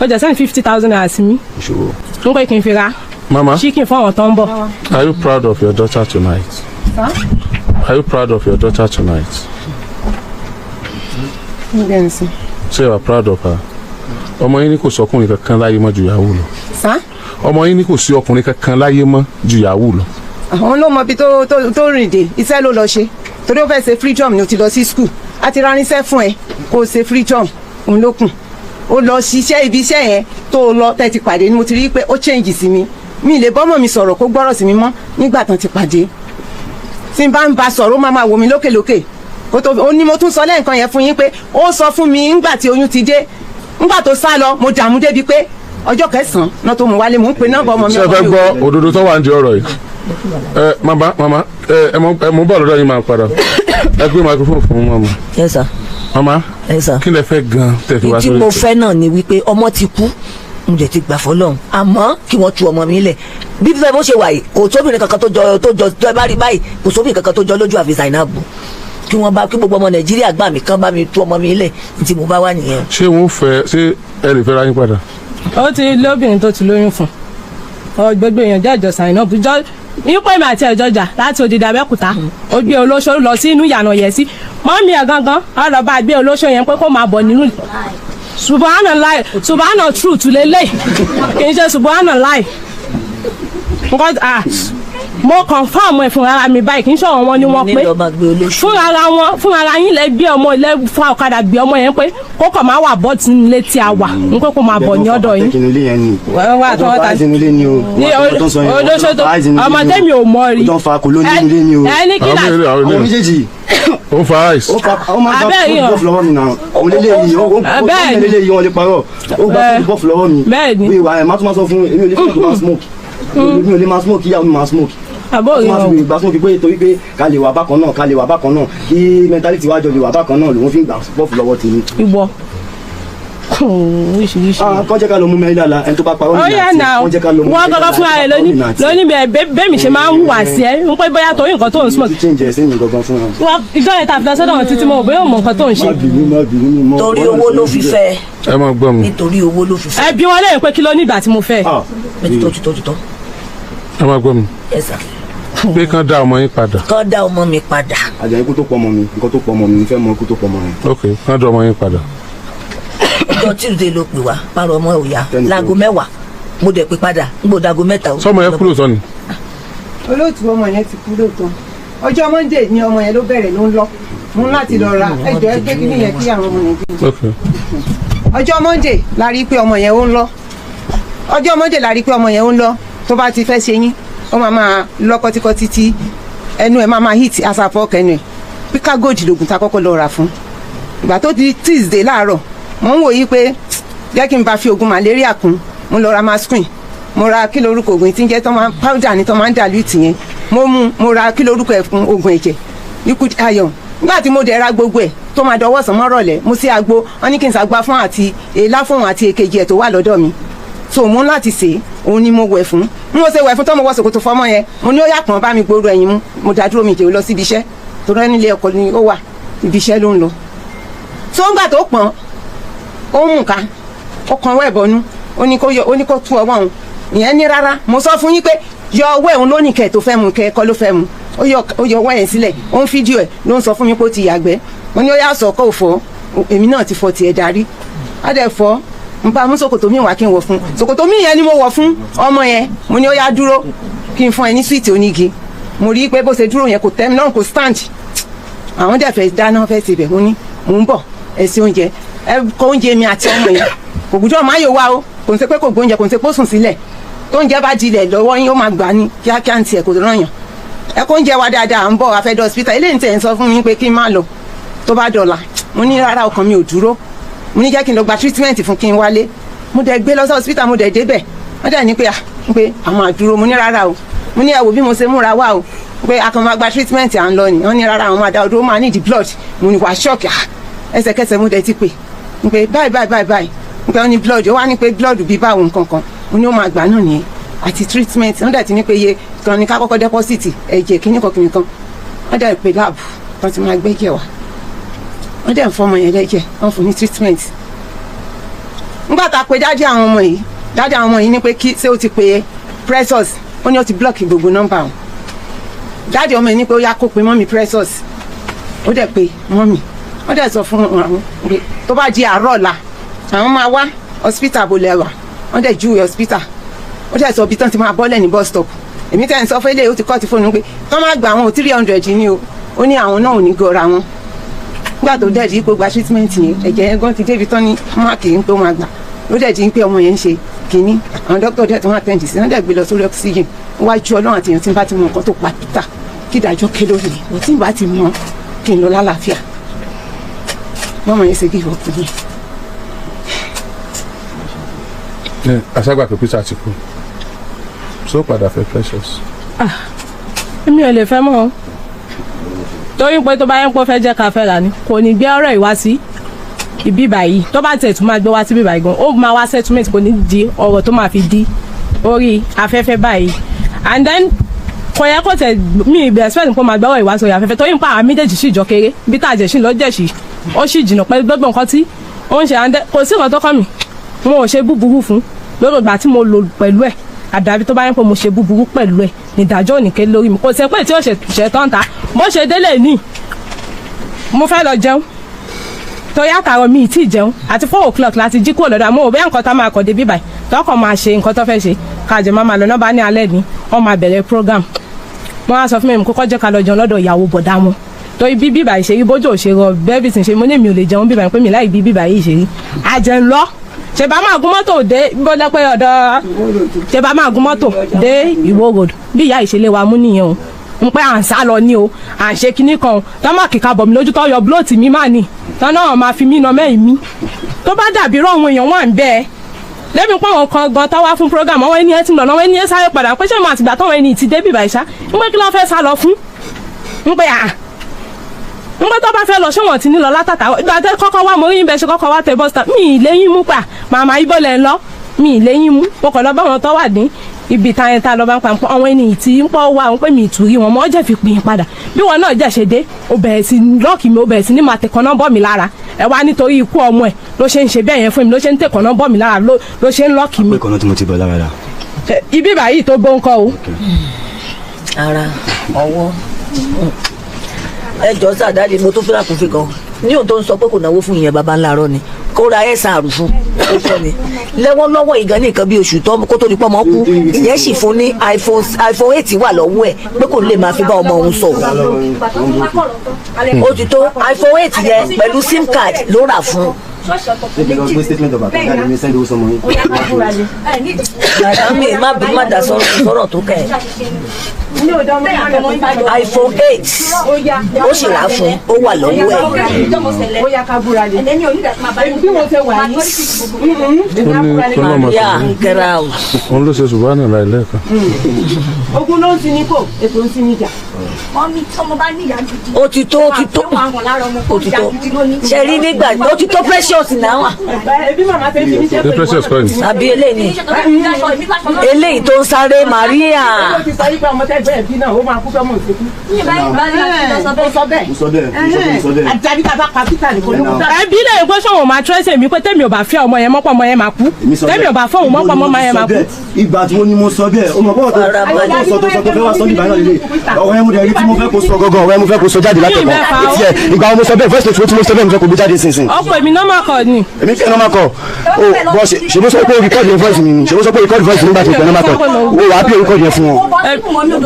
o jẹ send 50,000 naira sí mi, n pé kí n fi ra chicken fún àwọn tó ń bọ̀. Are you proud of your daughter tonight? Are you proud of your daughter tonight? Say you are proud of her. Ọmọ yín ní kò sí ọkùnrin kankan láyé mọ́ ju yahoo lọ. Ọmọ yín ní kò sí ọkùnrin kankan láyé mọ́ ju yahoo lọ. Àwọn ló mọ ibi tó rìn dé, iṣẹ́ ló lọ ṣe torí ó fẹ́ ṣe freedom ni. O ti lọ sí school, a ti ránṣẹ́ fún ẹ kó o ṣe freedom, òun ló kùn ó lọ ṣiṣẹ́. Ibi iṣẹ́ yẹn tó lọ tẹ́ ti pàdé ni mo ti rí pé ó change sí mi. Mi lè bọ́mọ̀ mi sọ̀rọ̀ kó gbọ́rọ̀ sí mi mọ́ nígbà tán ti pàdé. Tí n bá ń ba sọ̀rọ̀, ó máa máa wò mí lókèlókè. Ó ní mo tún sọ lẹ́ẹ̀kan yẹn fún yín pé ó sọ fún mi ńgbà tí oyún ti dé, ńgbà tó sá lọ, mo dààmú débi pé ọjọ́ kẹsàn-án náà tó mú wálé, mò ń pe nọ́mbà ọmọ mi. Ṣé ẹ fẹ́ gbọ́ òdodo tó wà ní ọ̀rọ̀ yìí? Ẹ màmá, màmá ẹ mò ń bọ̀ lọ́dọ̀ yín, máa padà. Ẹ gbé microphone fún màmá. Yes sir. Màmá, Yes sir. kí lẹ fẹ́ gan tẹ̀ fi wá Ìdí sórí mo ètò? fẹ́ náà ni wípé ọmọ ti kú, mo jẹ ti gbà fọlọ́run, àmọ́ kí wọ́n tú ọmọ mi lẹ̀. Bí fẹ́ bó ṣe wà yìí, kò sóbìnrin kankan tó jọ tó jọ tó ẹ bá rí báyìí, kò sóbìnrin kankan tó jọ lójú àfi Zainabu. Kí wọ́n bá kí gbogbo ọmọ Nàìjíríà gbà mí, kán bá mi tú ọmọ mi lẹ̀, tí mo bá wà nìyẹn. Ṣé wọn fẹ́, ṣé ẹ lè fẹ́ra yín padà? Ó ti lóbìnrin tó ti lóyún fún ọ, gbogbo èèyàn jẹ́ ìjọ Zainabu jọ ipò èmi àti ẹ̀jọ̀jà láti odidi Abẹ́òkúta. Ó gbé olóṣó lọ sí inú ìyànà yẹ̀ sí mọ́mí ẹ̀ gangan, ó lọ bá gbé olóṣó yẹn pé kó máa bọ̀ nínú. Subhanallah, subhana truth lélẹ̀, kì í ṣe subhanallah. Nǹkan ah, mo confirm ẹ̀ fúnra mi báyìí, kì í ṣọ̀rọ̀ wọn ni wọ́n pé Ní lọ́ọ́ máa gbé olóṣù. Fúnra wọn, fúnra yín lẹ gbé ọmọ ilé, fún ọ̀kadà gbé ọmọ yẹn pé kó kàn máa wà bọ́ tí nílé tí a wà n pé kó máa bọ̀ ní ọ̀dọ̀ yín. Kí ilé yẹn ni. Wọ́n wà tó wọ́n ta Ọjọ́ inú ilé ni o. Ní olóṣó tó ọmọ tẹ́mi ò mọ̀ rí. Ó tó ń fa kòló nínú ilé ni o. Ẹ ní kí Àwọn là ilé, àwọn Àwọn ilé méjèèjì. Ó ń fa ice. Ó fa, ó máa ń gba Abẹ́ yìí o. bọ́ọ̀fù lọ́wọ́ mi náà. Òun lélẹ̀ yìí, ó Bẹ́ẹ̀ ni. lélẹ̀ yìí, wọ́n lè parọ́. Ó gba bọ́ọ̀fù lọ́wọ́ mi. Bẹ́ẹ̀ ni. Bí ìwà ẹ̀ má tún máa sọ fún èmi ò lè fẹ́ tó máa smoke. Mi ò lè máa smoke, ìyá mi máa smoke. Àbó Ó rí máa wọn. fi gbà smoke pé torí pé ká lè wà bákan náà, ká lè wà bákan náà, kí mentality wa jọ lè wà bákan náà lòun fi ń gbà bọ́ọ̀fù lọ́wọ́ tèmi. Ìwọ oríṣiríṣi. Ah, kọ́ jẹ́ ká lọ mú mẹ́rin lára ẹni tó bá parọ́ Ó nìyà yà àti náà wọ́n jẹ́ ká lọ mú wọ́n kọ́kọ́ fúnra rẹ̀ lóní lóní bẹ́ẹ̀ bẹ́ẹ̀ mi ṣe máa ń hùwà sí ẹ ń pẹ́ bóyá torí nǹkan tó ń smoke. Ti change ẹ̀ sẹ́yìn gangan fúnra. Wọ́n ìjọ yẹn tàbí lọ́sọ́dọ̀ wọn títí mo ò bóyá ò mọ nǹkan tó ń ṣe. Má bínú, má bínú, mi mọ́. Torí owó ló fi fẹ́. Ẹ máa gbọ́ mi. Nítorí owó ló fi fẹ́. Ẹ bí wọn lẹ́yìn pé kí ló ní ìgbà tí mo fẹ́. Ah, Tó ti tó ti tó. Ẹ máa gbọ́ mi. Yes sir. Pé kán dá ọmọ yín padà. Kán dá ọmọ mi padà. Àjàyí, ikú tó pọ̀ mọ́ mi, nǹkan tó pọ̀ mọ́ mi, mo fẹ́ mọ ikú tó pọ̀ mọ́ mi. Ok, kán dá ọmọ yín padà. Ọjọ́ Tuesday ló pè wá pàrọ̀ ọmọ ò yá. Tẹ́nì Láago 10 mo dẹ̀ pé padà ń gbọ́dọ̀ aago 3. Sọmọ yẹn kúrò tán ni? Olóòtú, ọmọ yẹn ti kú lóòótọ́. Ọjọ́ Monday ni ọmọ yẹn ló bẹ̀rẹ̀, ló ń lọ mú láti lọ ra ẹjọ́ ẹgbẹ́ kí nìyẹn kí àwọn ọmọ yẹn gbé. Ok. Ọjọ́ Monday la rí i pé ọmọ yẹn ó ń lọ. Ọjọ́ Monday la rí i pé ọmọ yẹn ó ń lọ. Tó bá ti fẹ́ ṣe yín, ó máa máa lọ kọ́tíkọ́tí tí ẹnu ẹ̀ máa máa hit asapọ̀ kẹnu ẹ̀. Píkà gold lògùn tá a kọ́kọ́ lọ rà fún. Ìgbà tó di Tuesday láàárọ̀, mò ń wò yí pé jẹ́ kí n bá fi oògùn malaria kún. Mo lọ ra masquin, mo ra kí lorúkọ oògùn tí ń jẹ́ tó máa powder ní tó máa ń dilute yẹn, mo mú, mo ra kí lorúkọ ẹ̀ fún, oògùn ẹ̀jẹ̀, liquid iron. Nígbà tí mo dẹ̀ ra gbogbo ẹ̀ tó máa dọwọ́ sàn mọ́rọ̀lẹ́, mo sí agbo wọn ní kí n ṣàgbá fún àti èélá fún òun àti èkejì ẹ̀ tó wà lọ́dọ̀ mi. So mo ń láti sè é, òun ni mo wẹ̀ fún. Bí mo ṣe wẹ̀ fún tó, mo wọ ṣòkòtò fọmọ yẹn, mo ní ó yà pọ̀n bá mi gbòòrò ẹ̀yìn mú. Mo dá dúró, mi jẹ́ lọ síbi iṣẹ́ tó rẹ́ nílé ọkọ ni ó wà, ibi iṣẹ́ ló ń lọ. Tó ń gbà tó pọ̀n, ó ń mú ká, ó kan ọwọ́ ẹ̀ bọnú, ó ní kó yọ, ó ní kó tú ọwọ́ òun. Ìyẹn ní rárá, mo sọ fún yín pé yọ ọwọ́ ẹ̀, òun ló ní kẹ̀ tó fẹ́ mu kẹ́ kọ́ ló fẹ́ mu. Ó yọ ọwọ́ yẹn sílẹ̀, ó ń fídíò ẹ̀, ló ń sọ fún mi pé ó ti yàgbẹ́. Mo ní ó yà sọ kó o fọ́, èmi náà ti fọ tiẹ̀ darí. Á dẹ̀ fọ́ n bá mú ṣòkòtò mi wá kí n wọ̀ fún. Ṣòkòtò mi yẹn ni mo wọ̀ fún ọmọ yẹn. Mo ní ó yá, dúró kí n fún ẹ ní sweet onígi. Mo rí i pé bó ṣe dúró yẹn kò tẹ́ mi lọ́rùn, kò stand. Àwọn dẹ̀ fẹ́ dáná, fẹ́ sebẹ̀. Mo ní mò ń bọ̀, ẹ ṣe oúnjẹ, ẹ kó oúnjẹ mi àti ọmọ yẹn. Kò gbúdọ̀ má yóò wá o. Kò ń ṣe pé kò gbóúnjẹ, kò ń ṣe pé ó sùn sílẹ̀. Tó oúnjẹ bá dilẹ̀ lọ́wọ́ yín, ó máa gbà ní kíákíá ń tiẹ̀, kò rán yàn. Ẹ kó oúnjẹ wa dáadáa, à ń bọ̀, a fẹ́ dé hospital. Eléyìí tẹ̀ ń sọ fún mi pé kí n má lọ, tó bá dọ̀la. Mo ní rárá, ọkàn mi ò dúró. Mo ní jẹ́ kí n lọ gba treatment fún, kí n wálé. Mo dẹ̀ gbé lọ sí hospital, mo dẹ̀ débẹ̀, wọ́n dẹ̀ ní pé ah, pé àwọn àdúró. Mo ní rárá o. Mo ní ẹ wò bí mo ṣe múra wá o, pé a kàn máa gba treatment, à ń lọ ni. Wọ́n ní rárá, àwọn máa dá ọdún, ó máa need blood. Mo ní wàá shock. Ah, ẹsẹ̀kẹsẹ̀ mo dẹ̀ ti pè pé báyìí báyìí báyìí báyìí, pé wọ́n ní blood. Ó wá ní pé blood bíi báwo nǹkan kan. Mo ní ó máa gbà náà nìyẹn àti treatment. Wọ́n dẹ̀ ti ní pé iye kan ní ká kọ́kọ́ deposit ẹ̀jẹ̀ kíní kan kíní kan. Wọ́n dẹ̀ pé lab wọ́n ti máa gbẹ́jẹ̀ wá. Wọ́n dẹ̀ ń fọmọ yẹn lẹ́jẹ̀, wọ́n fún ní treatment. Nígbà tá a pe daddy àwọn ọmọ yìí, daddy àwọn ọmọ yìí ní pé kí ṣé ó ti pe Precious. Ó ní ó ti block gbogbo nọ́mbà wọn. Daddy ọmọ yìí ní pé ó yá, kó pe mummy Precious. Ó dẹ̀ pe mummy, wọ́n dẹ̀ sọ fún àwọn pé tó bá di àárọ̀ ọ̀la, àwọn máa wá hospital bó lẹ́wà. Wọ́n dẹ̀ júwe hospital, ó dẹ̀ sọ ibi tán ti máa bọ́lẹ̀ ní bus stop. Èmi tẹ́ ń sọ fún eléyìí, ó ti kọ́ ti fóònù pé kọ́ má gba àwọn 300 ní o. Ó ní àwọn náà ò ní gọra wọn. Nígbà tó dẹ̀ di pé gba treatment yẹn, ẹ̀jẹ̀ yẹn gan ti débi tán ní máàkì ń pé ó máa gbà. Ló dẹ̀ di pé ọmọ yẹn ń ṣe kínní, àwọn dókítà dẹ̀ tó wọ́n attend sí, wọ́n dẹ̀ gbé lọ sórí oxygen. Wájú Ọlọ́run àti èèyàn, tí n bá ti mọ nǹkan tó pa Peter, kí ìdájọ́ ké lórí mi. Tí n bá ti mọ, kí n lọ lálàáfíà. Bọ́mọ yẹn ṣe give up yẹn. Ní àṣàgbà pé Peter ti kú, so padà fẹ́ Precious? Èmi ò lè fẹ́ mọ́ o, torí pé tó bá yẹn pọ́ fẹ́ jẹ́ ká fẹ́ rà ni, kò ní gbé ọ̀rọ̀ ìwá sí ibi báyìí. Tó bá tẹ̀ tún máa gbé wá sí ibi báyìí gan, ó máa wá settlement, kò ní di ọ̀rọ̀ tó máa fi di orí afẹ́fẹ́ báyìí. And then kò yẹ kó tẹ̀ mí ìbẹ̀rẹ̀ expect kó máa gbé ọ̀rọ̀ ìwá sórí afẹ́fẹ́, torí nípa àwọn méjèèjì sì jọ kéré bí tá a jẹ̀ sí lọ jẹ̀ sí, ó sì jìnnà pẹ̀lú gbogbo nǹkan tí ó ń ṣe. And then kò sí nǹkan tó kàn mí, wọn ò ṣe búburú fún lórí ìgbà tí mo lò pẹ̀lú ẹ̀. Àdàbí tó bá yẹn pé mo ṣe búburú pẹ̀lú ẹ̀ nídàájọ́ òníké lórí mi. Kò sí pé tí ó ṣe tán ta bó ṣe délé ní mo fẹ́ lọ jẹun. Torí àtàrọ mi ì tí ì jẹun àti 4 o'clock láti jí kúrò lọ́dọ̀ àmọ́ òbẹ́ nǹkan tá máa kọ̀ dé bíbáyìí tọkọ̀ máa ṣe nǹkan tó fẹ́ ṣe káàjẹ́ máa máa lọ náà bá ní alẹ́ ni wọ́n máa bẹ̀rẹ̀ program. Wọ́n á sọ fún mi kókó jẹ́ ká lọ jẹun lọ́dọ̀ ìyàwó bọ̀dá wọn torí bí bíbà yìí ṣe rí bójú ò ṣe rọ bẹ́ẹ̀bì tí ń ṣe mo ní mi ò lè jẹun bíbà yìí pé mi láì bí bíbà yìí ṣe rí àjẹun lọ ṣe bá máa gun mọ́tò dé bọ́lá pé ọ̀dọ̀ ṣe bá máa gun mọ́tò dé Ìwó Road bí ìyá ìṣẹ̀lẹ̀ wa mú nìyẹn o n pẹ́ à ń sá lọ ní o à ń ṣe kinní kan o tọ́ máa kíka bọ̀ mí lójú tọ́ yọ blóòtì mi máa nì tọ́ náà máa fi mí na mẹ́yìn mi tó bá dàbí rọ̀ àwọn èèyàn wà ń bẹ́ẹ̀ lẹ́mi pọ́n àwọn kan gan tó wá fún program àwọn ẹni ẹ ti lọ lọ́wọ́ ẹni ẹ sáré padà pé ṣé mo àtìgbà táwọn ẹni ti dé bìbà ìṣá ń pé kí ló fẹ́ sá lọ fún ń pé à ń pé tó bá fẹ́ lọ ṣé wọ́n ti ní lọ látàtà ìgbà tẹ́ kọ́kọ́ wá mo rí yín bẹ́ẹ̀ ṣe kọ́kọ́ wá tẹ bọ́sítà mi ì léyìn mú pa màmá ibo lẹ̀ ń lọ mi ì léyìn mú mo kàn lọ bá wọn tó wà ní ibi tá yẹn tá lọ bá ń pa àwọn ẹni tí ń pọ̀ wá wọn pé mi ì tù rí wọn mọ́ jẹ́ fi pín in padà bí wọn náà jẹ́ ṣe dé ó bẹ̀rẹ̀ sí lọ́ọ̀kì mi ó bẹ̀rẹ̀ sí ní máa tẹ̀kọ́ náà bọ́ mi lára ẹ wá nítorí ikú ọmọ ẹ ló ṣe ń ṣe bẹ́ẹ̀ yẹn fún mi ló ṣe ń tẹ̀kọ́ náà bọ́ mi lára ló ṣe ń lọ́ọ̀kì mi Pé kan náà tí mo ti bọ̀ lára rà. Ibi báyìí tó bó ń kọ́ o. Ara ọwọ́ ẹ jọ sàdáàdì mo tún fẹ́ràn kún fi kan ní òun tó ń sọ pé kò náwó fún ìyẹn baba ńlá rọ ni kó ra ẹ̀sán àrùn fún ó fọ́ ni lọ́wọ́lọ́wọ́ ìgan ní nǹkan bí oṣù tó kó tó di pọ́ mọ́ kú ìyẹn sì fún ní iPhone 8 wà lọ́wọ́ ẹ̀ pé kò lè máa fi bá ọmọ òun sọ̀rọ̀ ó ti tó iPhone 8 yẹn pẹ̀lú sim card ló rà fún. Ṣé kí n lọ gbé statement of account jáde mi send owó sọmọ yín? Bàbá mi má bí má dà sọ̀rọ̀ tó kẹ́ ẹ̀. iPhone 8 ó sì rà á fún ó wà lọ́wọ́ ẹ̀. Ó yá ká búra lé. Bí mo ṣe wà yìí. Ó ní kó náà máa Yà sọ get out. Òun ló ṣe ṣùgbọ́n àná lẹ́ẹ̀kan. Ogun ló ń sin ní kò, ètò ń sin ní jà. Mọ́mí tọ́mọ bá níyà gidi. Ó ti tó, ó ti tó, ó ti tó. Ṣe rí nígbà ó ti tó Precious náà. Ẹbí màmá fẹ́ fi mí ṣe Ṣé Precious kọ́ ni? Àbí eléyìí ni eléyìí tó ń sáré Maria. Ó ti sọ wípé ọmọ tẹ́gbẹ́ ẹ̀bí náà ó máa kú fẹ́ mọ̀ òṣèkú. Ó sọ bẹ́ẹ̀. Mo sọ bẹ́ẹ̀, mo sọ bẹ́ẹ̀, mo sọ bẹ́ẹ̀. Àjàbí tá a bá pa Peter nìkan ló kú. Ẹbí lè pé sọ̀wọ́n máa tẹ́sẹ̀ mi pé tèmi ò bá fẹ́ ọmọ yẹn mọ́pọ̀ ọmọ yẹn máa kú. Èmi sọ Tèmi bẹ́ẹ̀. ò bá fẹ́ òun mọ́pọ̀ ọmọ yẹn máa kú. Ìgbà tí mo ní mo sọ bẹ́ẹ̀, o mọ̀ bọ́ọ̀ tó Farabalẹ̀. sọ tó sọ tó fẹ́ wá sọ nígbà náà lélẹ̀. Ọ̀rọ̀ yẹn mo dẹ̀ rí tí mo fẹ́ kó sọ gọ́gọ́, ọ̀rọ̀ yẹn mo fẹ́ kó sọ jáde látẹ̀kọ́. Mi ì bẹ́ẹ̀ fa o. Etí ẹ̀, ìgbà wo mo sọ bẹ́ẹ̀, voice note tí mo sọ bẹ́ẹ̀ mo fẹ́ kó gbé jáde sínsìn. Ọ̀pọ̀ èmi náà máa kọ̀ ni. Èmi fẹ́ normal call. O bọ́ ṣe ṣe bó sọ pé o record yẹn voice mi ni, ṣe bó sọ pé o record voice mi nígbà tó pẹ́ normal call. O wàá pè record yẹn fún wọn.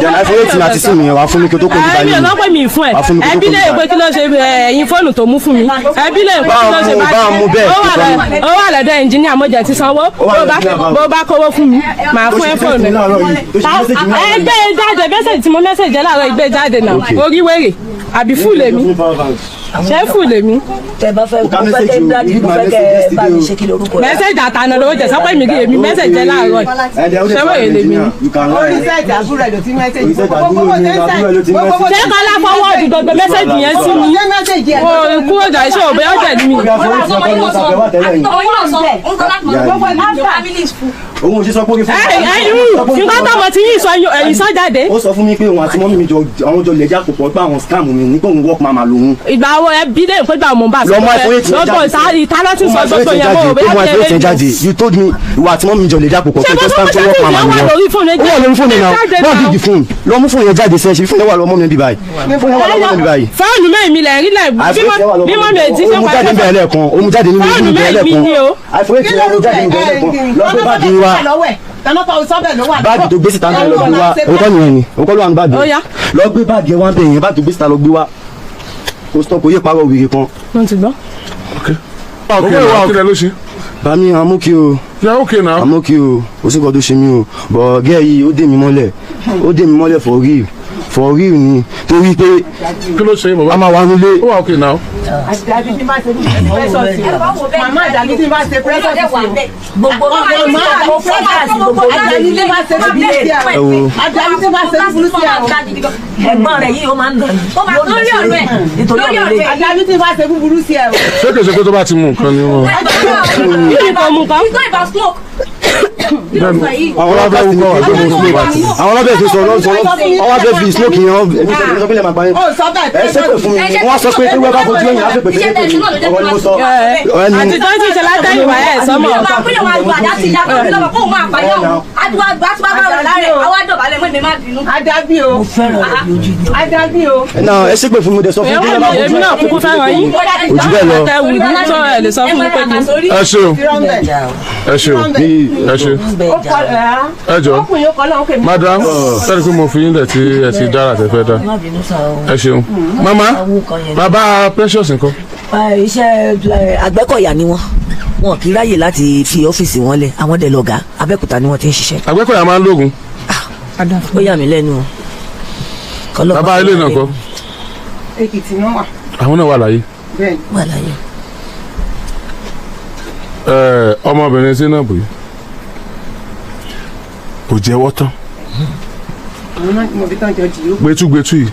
Then iPhone 8 àti sim yẹn wàá fún mi kí o tó kó nípa Ẹbí yìí. ọ̀nà pé mi fún ẹ. Wàá fún mi kí o tó Ẹbí kó lè nípa pé kí ló ṣe ẹ̀yin fóònù tó mú fún mi. Ẹbí lè pé kí ló ṣe Bá a mú bẹ́ẹ̀. Ó wà lọ́dọ̀ ẹnjìníà mo jẹ̀ ti sanwó. Ó wà lọ́dọ̀ engineer báwo? Bó bá kówó fún mi, màá fún ẹ fóònù. Ẹgbẹ́ jáde mẹ́sẹ̀jì tí mo mẹ́sẹ̀jì ẹ láàárọ̀ ìgbé jáde náà. Orí wèrè àbí fúù lèmi. Ṣé fúù lèmi? Tẹ bá fẹ́ mo fẹ́ kẹ́ dáàdì mo fẹ́ kẹ́ bá mi ṣe kí lorúkọ rẹ̀. Mẹ́sẹ̀jì àtànà ló jẹ̀ sọ́pẹ́ mi kí èmi mẹ́sẹ̀jì ẹ láàárọ̀ yìí. Ṣé wèrè lèmi? Orí sẹ́ẹ̀tì àbúrò ẹ̀ ló ti mẹ́sẹ̀jì. Orí sẹ́ẹ̀tì àbúrò mi, àbúrò ẹ̀ ló ti mẹ́sẹ̀jì. Ṣé Kọ́lá fọwọ́ọ̀dù gbogbo mẹ́sẹ̀jì yẹn sí mi? Mo kúrò jà iṣẹ́ òbí ọ̀jẹ̀ ni mi. Òun ò ṣe sọ pé ó rí fún Ẹ̀yin nǹkan tọmọ tí yín sọ ẹ̀yin sọ jáde. Ó sọ fún mi pé òun àti mọ́mí mi jọ àwọn jọ lẹ̀dí àpòpọ̀ pé àwọn scam mi ní pé òun work mama lòun. Ìgbà wo ẹbí lè pé gbà mò ń bá Lọ mú iPhone 8 yẹn lọ́gbọ̀n jáde. ìta ló ti sọ gbogbo yẹn mọ́ òbí Ó mú iPhone 8 yẹn jáde. You told me ìwà àti mọ́mí mi jọ lẹ̀dí àpòpọ̀ pé just scam tó work mama Ṣé nìyẹn. lórí fóònù Ó wà lórí fóònù náà. jáde Wọ́n náà. bí di fóònù. Lọ mú fóònù yẹn jáde sẹ́yìn. Ṣé fóònù yẹn wà lọ́wọ́ mọ́mí mi báyìí? Fóònù yẹn wà lọ́wọ́ mọ́mí mi báyìí. Fóònù mẹ́rin mi lẹ̀ rí lẹ̀ bí mọ́ mi ò ti ṣe Ó mú jáde níbẹ̀ lẹ́ẹ̀kan. Ó mú jáde nínú Fóònù ibẹ̀ mẹ́rin mi ni o. lẹ́ẹ̀kan. iPhone 8 yẹn ó mú jáde níbẹ̀ lẹ́ẹ̀kan. Lọ gbé báàgì wa. Báàgì tó gbé síta ń bẹ lọ gbé wá. Òun kọ́ nìyẹn ni. Òun kọ́ ló wà ní báàgì. Ó yá. Lọ gbé báàgì ẹ wá ń bẹ̀ yẹn. Báàgì tó gbé síta lọ gbé wá. Kò stop, kò yé parọ́ wèrè kan. Mo ti gbọ́. Ok now, kí lẹ ló ṣe? Bàmí, I'm okay o. You are okay now. I'm okay o. Kò sí nǹkan tó ṣe mí o. But girl yìí ó dé mi mọ́lẹ̀. Ó dé mi mọ́lẹ̀ for real. For real ni. Torí pé Kí ló ṣe a bàbá? máa wà nílé. Ó wà okay now. Àdàbí tí n bá ṣe precious sí o. Màmá àdàbí tí n bá ṣe precious sí o. Gbogbo gbogbo Àdàbí tí n bá ṣe búburú sí Ẹ o. wo. Àdàbí tí n bá ṣe búburú sí o. Ẹ̀gbọ́n rẹ̀ yìí ó máa ń nà ní. Lórí ọ̀rọ̀ ẹ̀. Nítorí ọ̀rọ̀ rẹ̀. Àdàbí tí n bá ṣe búburú sí ẹ o. Ṣé kìí ṣe pé tó bá ti mú nǹkan ni wọn? Kí ni kò mú kan? It's not about smoke. Àwọn ọlọ́pàá ti kọ́ àwọn ọlọ́pàá ti sọ̀rọ̀ sọ̀rọ̀, ọwọ́ abẹ́ fi smoke yẹn, ẹbí sọ pé lè máa pa yín. Ẹ ṣépè fún mi, wọ́n sọ pé ewé bá fojú ẹ̀yìn á fẹ́ pèsè pé ọ̀rọ̀ ni mo sọ. Àti tó ń ti ṣe látẹ̀yìnwá ẹ̀ sọ́mọ̀. Ọmọ akúnyẹ̀ wọn àgbà àdá sí ìyá kan lọ́mọ kóun máa pàyà òun àdúrà àgbà tí wàá bá wà láàrẹ̀ àwa dọ̀bálẹ̀ mọ́ èmi má bínú. Adábí o. Mo fẹ́ràn rẹ̀ bí ojú mi. Adábí o. Náà ẹ ṣépè fún mi, dẹ̀ sọ fún mi. Èmi náà kúkú fẹ́ràn yín. Ojú bẹ́ẹ̀ lọ. Ẹ wù mí tó ẹ lè sọ fún mi pé kí. Ẹ ṣe o, ẹ ṣe o, ẹ ṣe, ẹ jọ madam, sẹ́ni pé mo fi yín lẹ̀ tí ẹ ti dára tẹ fẹ́ dá. Má bínú sá o. Ẹ ṣeun mama. Bàbá Precious nǹkan? Iṣẹ́ Àgbẹ̀kọ̀yà ni wọ́n, wọn kì í ráyè láti fi ọ́fíìsì wọn lẹ̀. Àwọn dẹ̀ lọ́gàá, Abẹ́òkúta ni wọ́n ti ń ṣiṣẹ́. Àgbẹ̀kọ̀yà máa ń lóògùn. Ó yà mí lẹ́nu o. Kọ́lọ́ Bàbá ilé náà kọ́? Èkìtì náà wà. Àwọn náà wà láyé? Bẹ́ẹ̀. Wà láyé. Ẹ, ọmọbìnrin Zainab yìí kò jẹ́wọ́ tán. Àwọn náà mo fi tán jọ jì ó. Gbẹtúgbẹtú yìí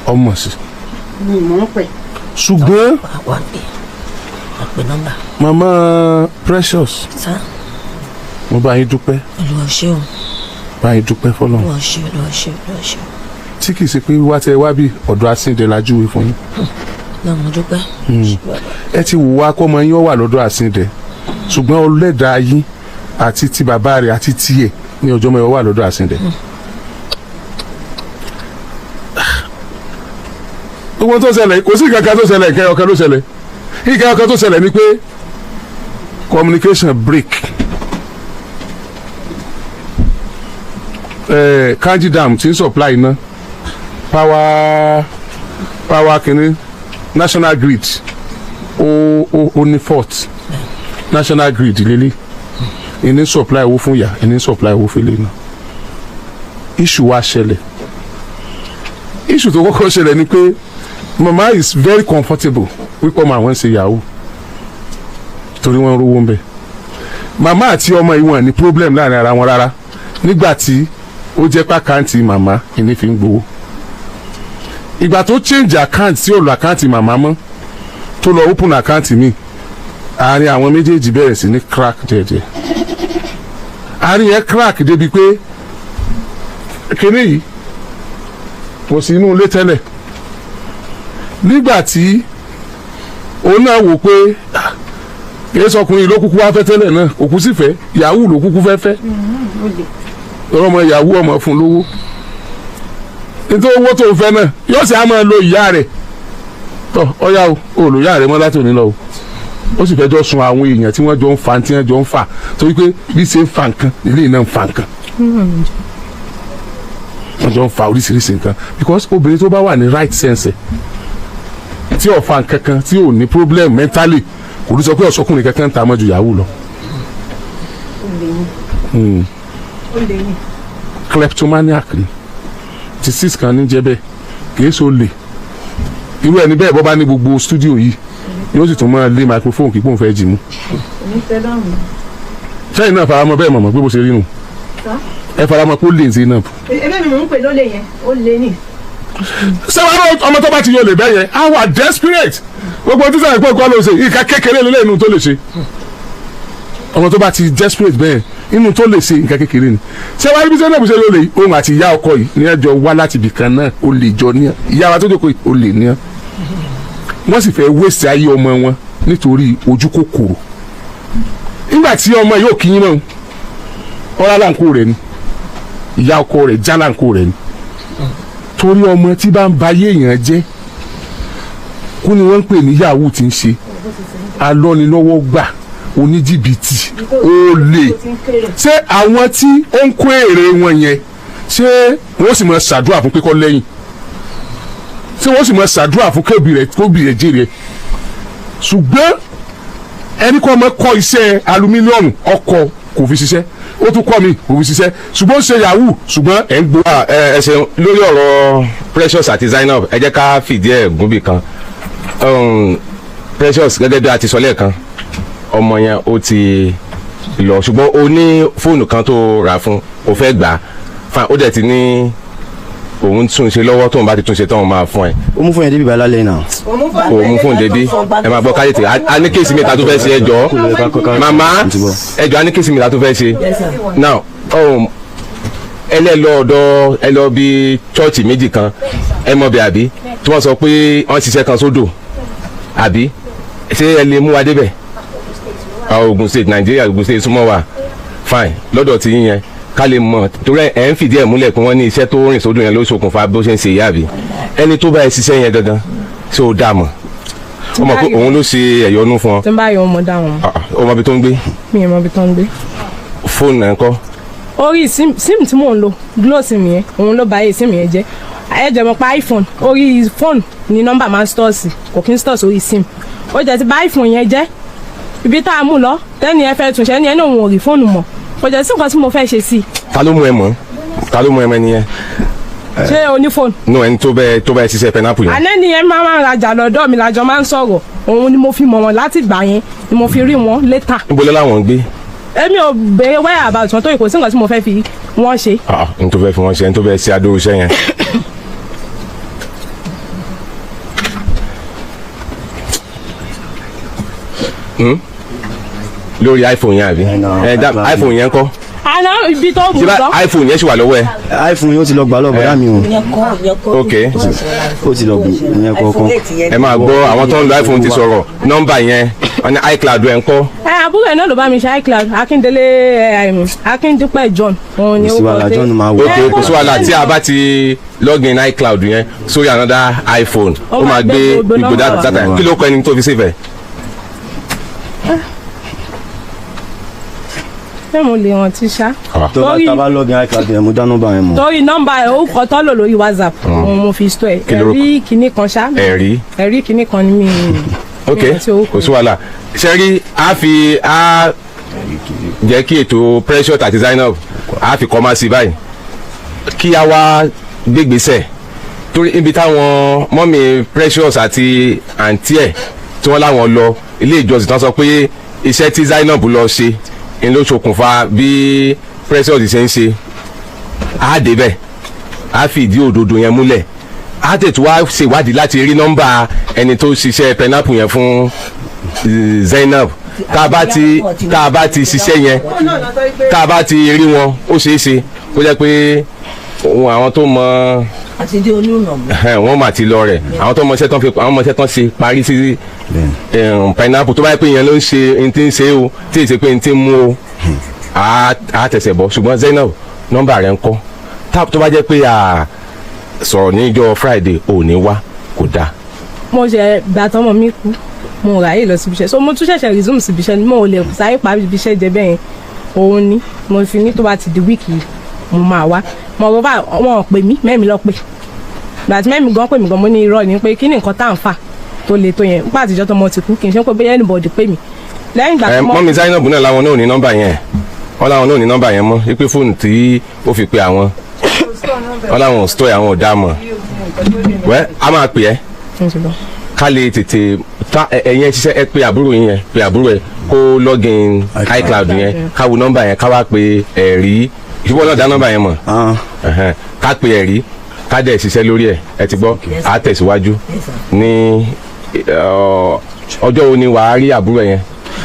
ọmọ sí. Mi mọ̀ ń pẹ̀. Ṣùgbọ́n Wà pé àpè nọ́mbà. Mama Precious, sá. mo bá yín dúpẹ́. Olúwa ṣé o. Bá yín dúpẹ́ fọlọ́run. Olúwa ṣé, Olúwa ṣé, Olúwa ṣé o. Tí kì í ṣe pé wá tẹ wá bí ọ̀dọ̀ Asíndẹ la júwe fún yín. Náà mo dúpẹ́. Ẹ ti wù wá kọ́mọ yín ó wà lọ́dọ̀ Asíndẹ, ṣùgbọ́n ọlẹ́dàá yín àti ti bàbá rẹ̀ àti tiẹ̀ ní ọjọ́ mọ́ ẹ wà lọ́dọ̀ Asíndẹ. Gbogbo tó ṣẹlẹ̀, kò sí nǹkan kan tó ṣẹlẹ̀. Nǹkan ọ̀kan ló ṣẹlẹ̀, nǹkan ọ̀kan tó ṣẹlẹ̀ ni pé communication break. Kanji Dam ti ń supply iná, power kìíní, national grid ó ní fault. National grid lélẹ̀ ìní supply owó fún ìyá, ìní supply owó fún ilé náà. Issue wa ṣẹlẹ̀. Issue tó kọ́kọ́ ṣẹlẹ̀ ni pé mama is very comfortable wípé ọmọ àwọn ń ṣe yahoo torí wọ́n ń rówó ń bẹ̀. Màmá àti ọmọ yìí, wọ́n ní problem láàrin ara wọn rárá nígbà tí ó jẹ́ pé account màmá ìní fi ń gbowó. Ìgbà tó change account, tí ò lo account màmá mọ́, tó lọ open account mi, àárín àwọn méjèèjì bẹ̀rẹ̀ sí ní crack díẹ̀díẹ̀. Àárín yẹn crack débi pé kíní yìí kò sí inú ilé tẹ́lẹ̀. Nígbà tí òun náà wò pé, ah, kìí sọkùnrin ló kúkú wá fẹ́ tẹ́lẹ̀ náà, òkú sì fẹ́ yahoo ló kúkú fẹ́ fẹ́ ọmọ yahoo, ọmọ fún lówó, nítorí owó tó ń fẹ́ náà yóò sì á máa lo ìyá rẹ̀ tọ́ ọ̀yá o, ò lò ìyá rẹ̀ mọ́ láti òní lọ o. Ó sì fẹjọ́ sun àwọn èèyàn tí wọ́n jọ ń fa, tí wọ́n jọ ń fà, torí pé bí ṣe ń fa nǹkan ilé náà ń fa nǹkan, wọ́n jọ ń fa oríṣiríṣi nǹkan, because obìnrin tó bá wà ní right sense ẹ̀, tí ò fa nǹkan kan, tí ò ní problem mentally, kò ní sọ pé ọ̀sọ́kùnrin kankan ń ta mọ́ ju yahoo lọ. Kleptomaniac ni ti six kan ní jẹ́ bẹ́ẹ̀, kìí so lè irú ẹni bẹ́ẹ̀. Bọ́ bá ní gbogbo studio yìí, yóò sì tún máa lé microphone kí pòun fẹ́ jì mú. Sẹ́yìn náà faramọ́ bẹ́ẹ̀, mọ̀mọ́ pé bó ṣe rí nù, ẹ faramọ́ pé ó lè ṣe náà. Ebe mi mò ń pè lólè yẹn, ó lé ní. Sẹ́wọ́n ọmọ tó bá ti yọ lè bẹ́ yẹn á wà desperate. Gbogbo tí sẹ́yìn pé kọ́ ló ṣe ìka kékeré lélẹ̀ inú tó lè ṣe. Ọmọ tó bá ti desperate bẹ́ẹ̀, inú tó lè ṣe nǹkan kékeré ni. Sẹ́wọ́n ibi sẹ́yìn náà ṣe ló lè òun àti ìyá ọkọ yìí ní ẹjọ́ wá láti ibì kan náà, ó lè jọ ní ìyá wa tó jókòó yìí, ó lè ní wọ́n sì fẹ́ waste ayé ọmọ wọn nítorí ojú kòkòrò. Nígbà tí ọmọ yóò kí yín mọ́ ọ̀rá láǹkó rẹ̀ ni, ìyá ọkọ rẹ̀ já láǹkó rẹ̀ ni, torí ọmọ tí bá ń ba ayé èèyàn jẹ́ kú ni wọ́n ń pè ní yahoo tí ń ṣe alọ́nilọ́wọ́ gbà, oníjìbìtì, olè. Ṣé àwọn tí ó ń kó èrè wọn yẹn, ṣé wọ́n sì máa ṣàdúrà fún pé kó lẹ́yìn? Ṣé wọ́n sì máa ṣàdúrà fún kébì rẹ̀ kóbì rẹ̀ jèrè? Ṣùgbọ́n ẹni kọ́ ọmọ kọ́ iṣẹ́ alumílíọ̀nù, ọkọ̀ kò fi ṣiṣẹ́, ó tún kọ́ mi kò fi ṣiṣẹ́, ṣùgbọ́n ó ṣe yahoo, ṣùgbọ́n ẹ̀ ń gbó. Ẹ ṣeun. Lórí ọ̀rọ̀ Precious àti Zainab, ẹ jẹ́ ká fìdí ẹ̀ gúnbì kan. Precious, gẹ́gẹ́ bí a ti sọ lẹ́ẹ̀kan, ọmọ yẹn ó ti lọ, ṣùgbọ́n o ní fóònù kan tó rà fún, o fẹ́ gbà á, ó dẹ̀ ti ní Òun tún ṣe lọ́wọ́, tóun bá ti tún ṣe tán òun máa fún ẹ. Ó mú fún yẹn débi báyìí lálẹ́ náà. Kò mú fóònù débi. Ẹ máa gbọ́ káyọ̀tì, a ní case mẹ́ta tó fẹ́ ṣe. Ẹjọ́ màmá, ẹjọ́, a ní case mẹ́ta tó fẹ́ ṣe. Now ẹ lẹ́ lọ ọ̀dọ̀ ẹ lọ bí church méjì kan, ẹ mọ̀ bẹ́ẹ̀ àbí, tí wọ́n sọ pé wọ́n ṣiṣẹ́ kan sódò àbí? Ṣé ẹ lè mú wa débẹ̀? Ogun State, Nàìjíríà, Ogun State súnmọ́ wa. Fine. Lọ́dọ̀ tí yín yẹn, ká lè mọ̀, torí ẹ̀ ń fìdí ẹ̀ múlẹ̀ pé wọ́n ní iṣẹ́ tó rìn sódò yẹn ló ṣokùnfà bó ṣe ń ṣe ìyá àbí? Ẹni tó bá ẹ ṣiṣẹ́ yẹn gangan, ṣé o dá mọ̀? Ó mọ̀ pé òun ló ṣe ẹ̀yọ́nú fún ọ? Tí n bá yọ ọmọ dá wọn. Ó mọ ibi tó ń gbé? Mi ò mọ ibi tó ń gbé. Fóònù ẹ̀ ń kọ́? Orí sim tí mò ń lò, Glo sim yẹn, òun ló bà ayé sim yẹn jẹ́. Ẹ jẹ́ mọ̀ pé iPhone, orí fóònù ni nọ́mbà máa ń store sí, kò kí ń store sórí sim. Ó jẹ́ ti bà iPhone yẹn jẹ́. Ibi tá a mú lọ, tẹ́ni ẹ fẹ́ túnṣe, ẹni ẹ ní òun ò rí fóònù mọ̀. Kò jẹ́ sí nǹkan tí mo fẹ́ ṣe sí i. Ta ló mú ẹ mọ̀? Ta ló mú ẹ mọ̀ ẹni yẹn? Ṣé o ní fóònù? No, ẹni tó bẹ́ẹ̀ ṣiṣẹ́ pineapple yẹn. Àná ni ẹ máa ń rajà lọ́dọ̀ mi, lájọ máa ń sọ̀rọ̀. Òun ni mo fi mọ̀ wọ́n. Láti gbà yẹn ni mo fi rí wọn létà. Níbo ló láwọn ń gbé? Èmi ò béèrè where about wọn tó, kò sí nǹkan tí mo fẹ́ fi wọ́n ṣe. Ah, n tó fẹ́ fi wọ́n ṣe, n tó fẹ́ ṣe adó iṣẹ́ yẹn. Lórí iPhone yẹn àbí? Ẹ dá iPhone yẹn kọ́? Àná ibi tó mú Ṣé lọ. iPhone yẹn ṣì wà lọ́wọ́ ẹ? iPhone yóò ti lọ gbà lọ bọ̀dá mi o. Ok. Ó ti lọ gbù ìyẹn kọ̀ọ̀kan. Ẹ máa gbọ́, àwọn tó ń lo iPhone ti sọ̀rọ̀. Nọ́mbà yẹn, wọ́n ní iCloud ẹ̀ ń kọ́? Ẹ àbúrò ẹ náà ló bá mi ṣe iCloud. Akíndélé Akíndúpẹ́ John, òun ni Kò ó sí kọ wàhálà, dé. John máa wò. Ok, kò sí wàhálà. Tí a bá ti login iCloud yẹn sórí another iPhone, ó máa gbé gbogbo gbogbo nọ́mbà wa. data. Kí ló kọ ẹni tó fi save ẹ̀? Ṣé mo lè rántí ṣá? Tó bá tá bá login iCloud yẹn, mo dá nọ́mbà yẹn mọ̀. Torí nọ́mbà ẹ, orúkọ tó lò lórí WhatsApp, òun mo fi store ẹ. Kí lorúkọ? Ẹ̀rí kinní kan ṣá. Ẹ̀rí? Ẹ̀rí kinní kan ni mi. Ok, Mi rántí orúkọ. kò sí wàhálà. Ṣe rí, a fi a jẹ́ kí ètò Precious àti Zainab, a fi kọ́ máa sí báyìí, kí a wá gbégbèsè, torí ibi táwọn mọ́mí Precious àti àǹtí ẹ̀ tí wọ́n láwọn lọ ilé ìjọsìn tán, sọ pé iṣẹ́ tí Zainab lọ ṣe ń ló ṣokùnfà bí Precious ṣe ń ṣe. Á débẹ̀, á fi ìdí òdodo yẹn múlẹ̀, á tètè wá ṣèwádìí láti rí nọ́mbà ẹni tó ṣiṣẹ́ pineapple yẹn fún Zainab. Tá a bá ti ṣiṣẹ́ yẹn, tá a bá ti rí wọn, ó ṣeé ṣe kó jẹ́ pé òun àwọn tó mọ Àti dé onírànmú. Wọ́n mà ti lọ rẹ̀. Àwọn tó mọṣẹ́ tán fi, àwọn mọṣẹ́ tán ṣe parí sí pineapple, tó bá yẹ pé ìyẹn ló ń ṣe n tí ń ṣe o, tí ì ṣe pé n tí ń mú o, á tẹ̀sẹ̀ bọ̀. Ṣùgbọ́n Zainab, nọ́mbà rẹ̀ ń kọ́? Tó bá jẹ́ pé a sọ̀rọ̀ níjọ́ Friday, ò ní wá, kò dáa. Mo ṣe gbà tọmọ mi kú, mo ráyè lọ síbi iṣẹ́, so mo tún ṣẹ̀ṣẹ̀ resume síbi iṣẹ́ ni. Mo ò lè sáré parí ibi iṣẹ́ jẹ bẹ́ẹ̀ yẹn. Òun ni mo fi ní tó bá ti di week yìí, mo máa wá. Mo rọ bá wọn ò pè mí, mẹ́mi lọ pè. Gbà tí mẹ́mi gan pè mí gan, mo ní irọ́ ni, pé kí ni nǹkan tá à ń fà tó le tó yẹn? Nípa àtijọ́ tọmọ ti kú, kì í ṣe pé bóyá anybody pè mí lẹ́yìn ìgbà Ẹ tó mọ́. Mọ́mí Zainab náà làwọn náà ò ní nọ́mbà yẹn. Wọ́n láwọn náà ò ní nọ́mbà yẹn mọ́, wípé fóònù tí ó fi pe àwọn, wọ́n láwọn ò store, àwọn ò dá mọ̀. Wẹ́ a máa pè ẹ́. Mo ti lọ. Ká lè tètè ta ẹ̀yin ẹ ṣiṣẹ́. Ẹ pe àbúrò yín yẹn, pe àbúrò ẹ kó login iCloud yẹn, ká wo nọ́mbà yẹn, ká wá pe ẹ̀rí ìṣubú náà dá nọ́mbà yẹn mọ̀. Ah. Ẹ̀hẹ́n. Ká pe ẹ̀rí, ká dẹ̀ ṣiṣẹ́ lórí ẹ̀. Ẹ ti gbọ́, á tẹ̀síwájú ní ọjọ́ wo ni wàá rí àbúrò yẹn?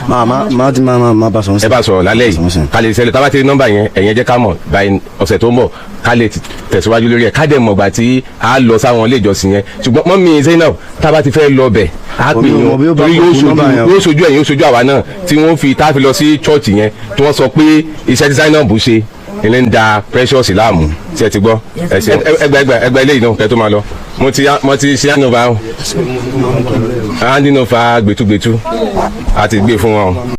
Máa máa máa ti máa máa máa bá sọ̀rọ̀. Ẹ bá sọ̀rọ̀ lálẹ́ yìí, ká lè ṣẹlẹ̀. Tá bá ti rí nọ́mbà yẹn, ẹ̀yin ẹ jẹ́ ká mọ̀ by ọ̀sẹ̀ tó ń bọ̀, ká lè tẹ̀síwájú lórí ẹ̀, ká dẹ̀ mọ̀ gbà tí a lọ sáwọn ilé ìjọsìn yẹn. Ṣùgbọ́n mọ́mí Zainab, tá a bá ti fẹ́ lọ bẹ̀, á pè Omi ò yín mọ̀ bí ó bá torí yóò kú ṣojú nọ́mbà yẹn o. Yóò ṣojú ẹ̀yin, yóò ṣojú àwa náà, tí wọ́n fi tá a fi lọ sí church yẹn tí wọ́n sọ pé iṣẹ́ tí Zainab ṣe ilé ń da Precious láàmú. Ṣe ti gbọ́? Ẹ ṣe ẹgbẹ́ ẹgbẹ́ ẹgbẹ́ eléyìí náà kẹ́ tó máa lọ. Mo ti ṣe ànúfà gbẹtugbẹtu àti gbé fún wọn.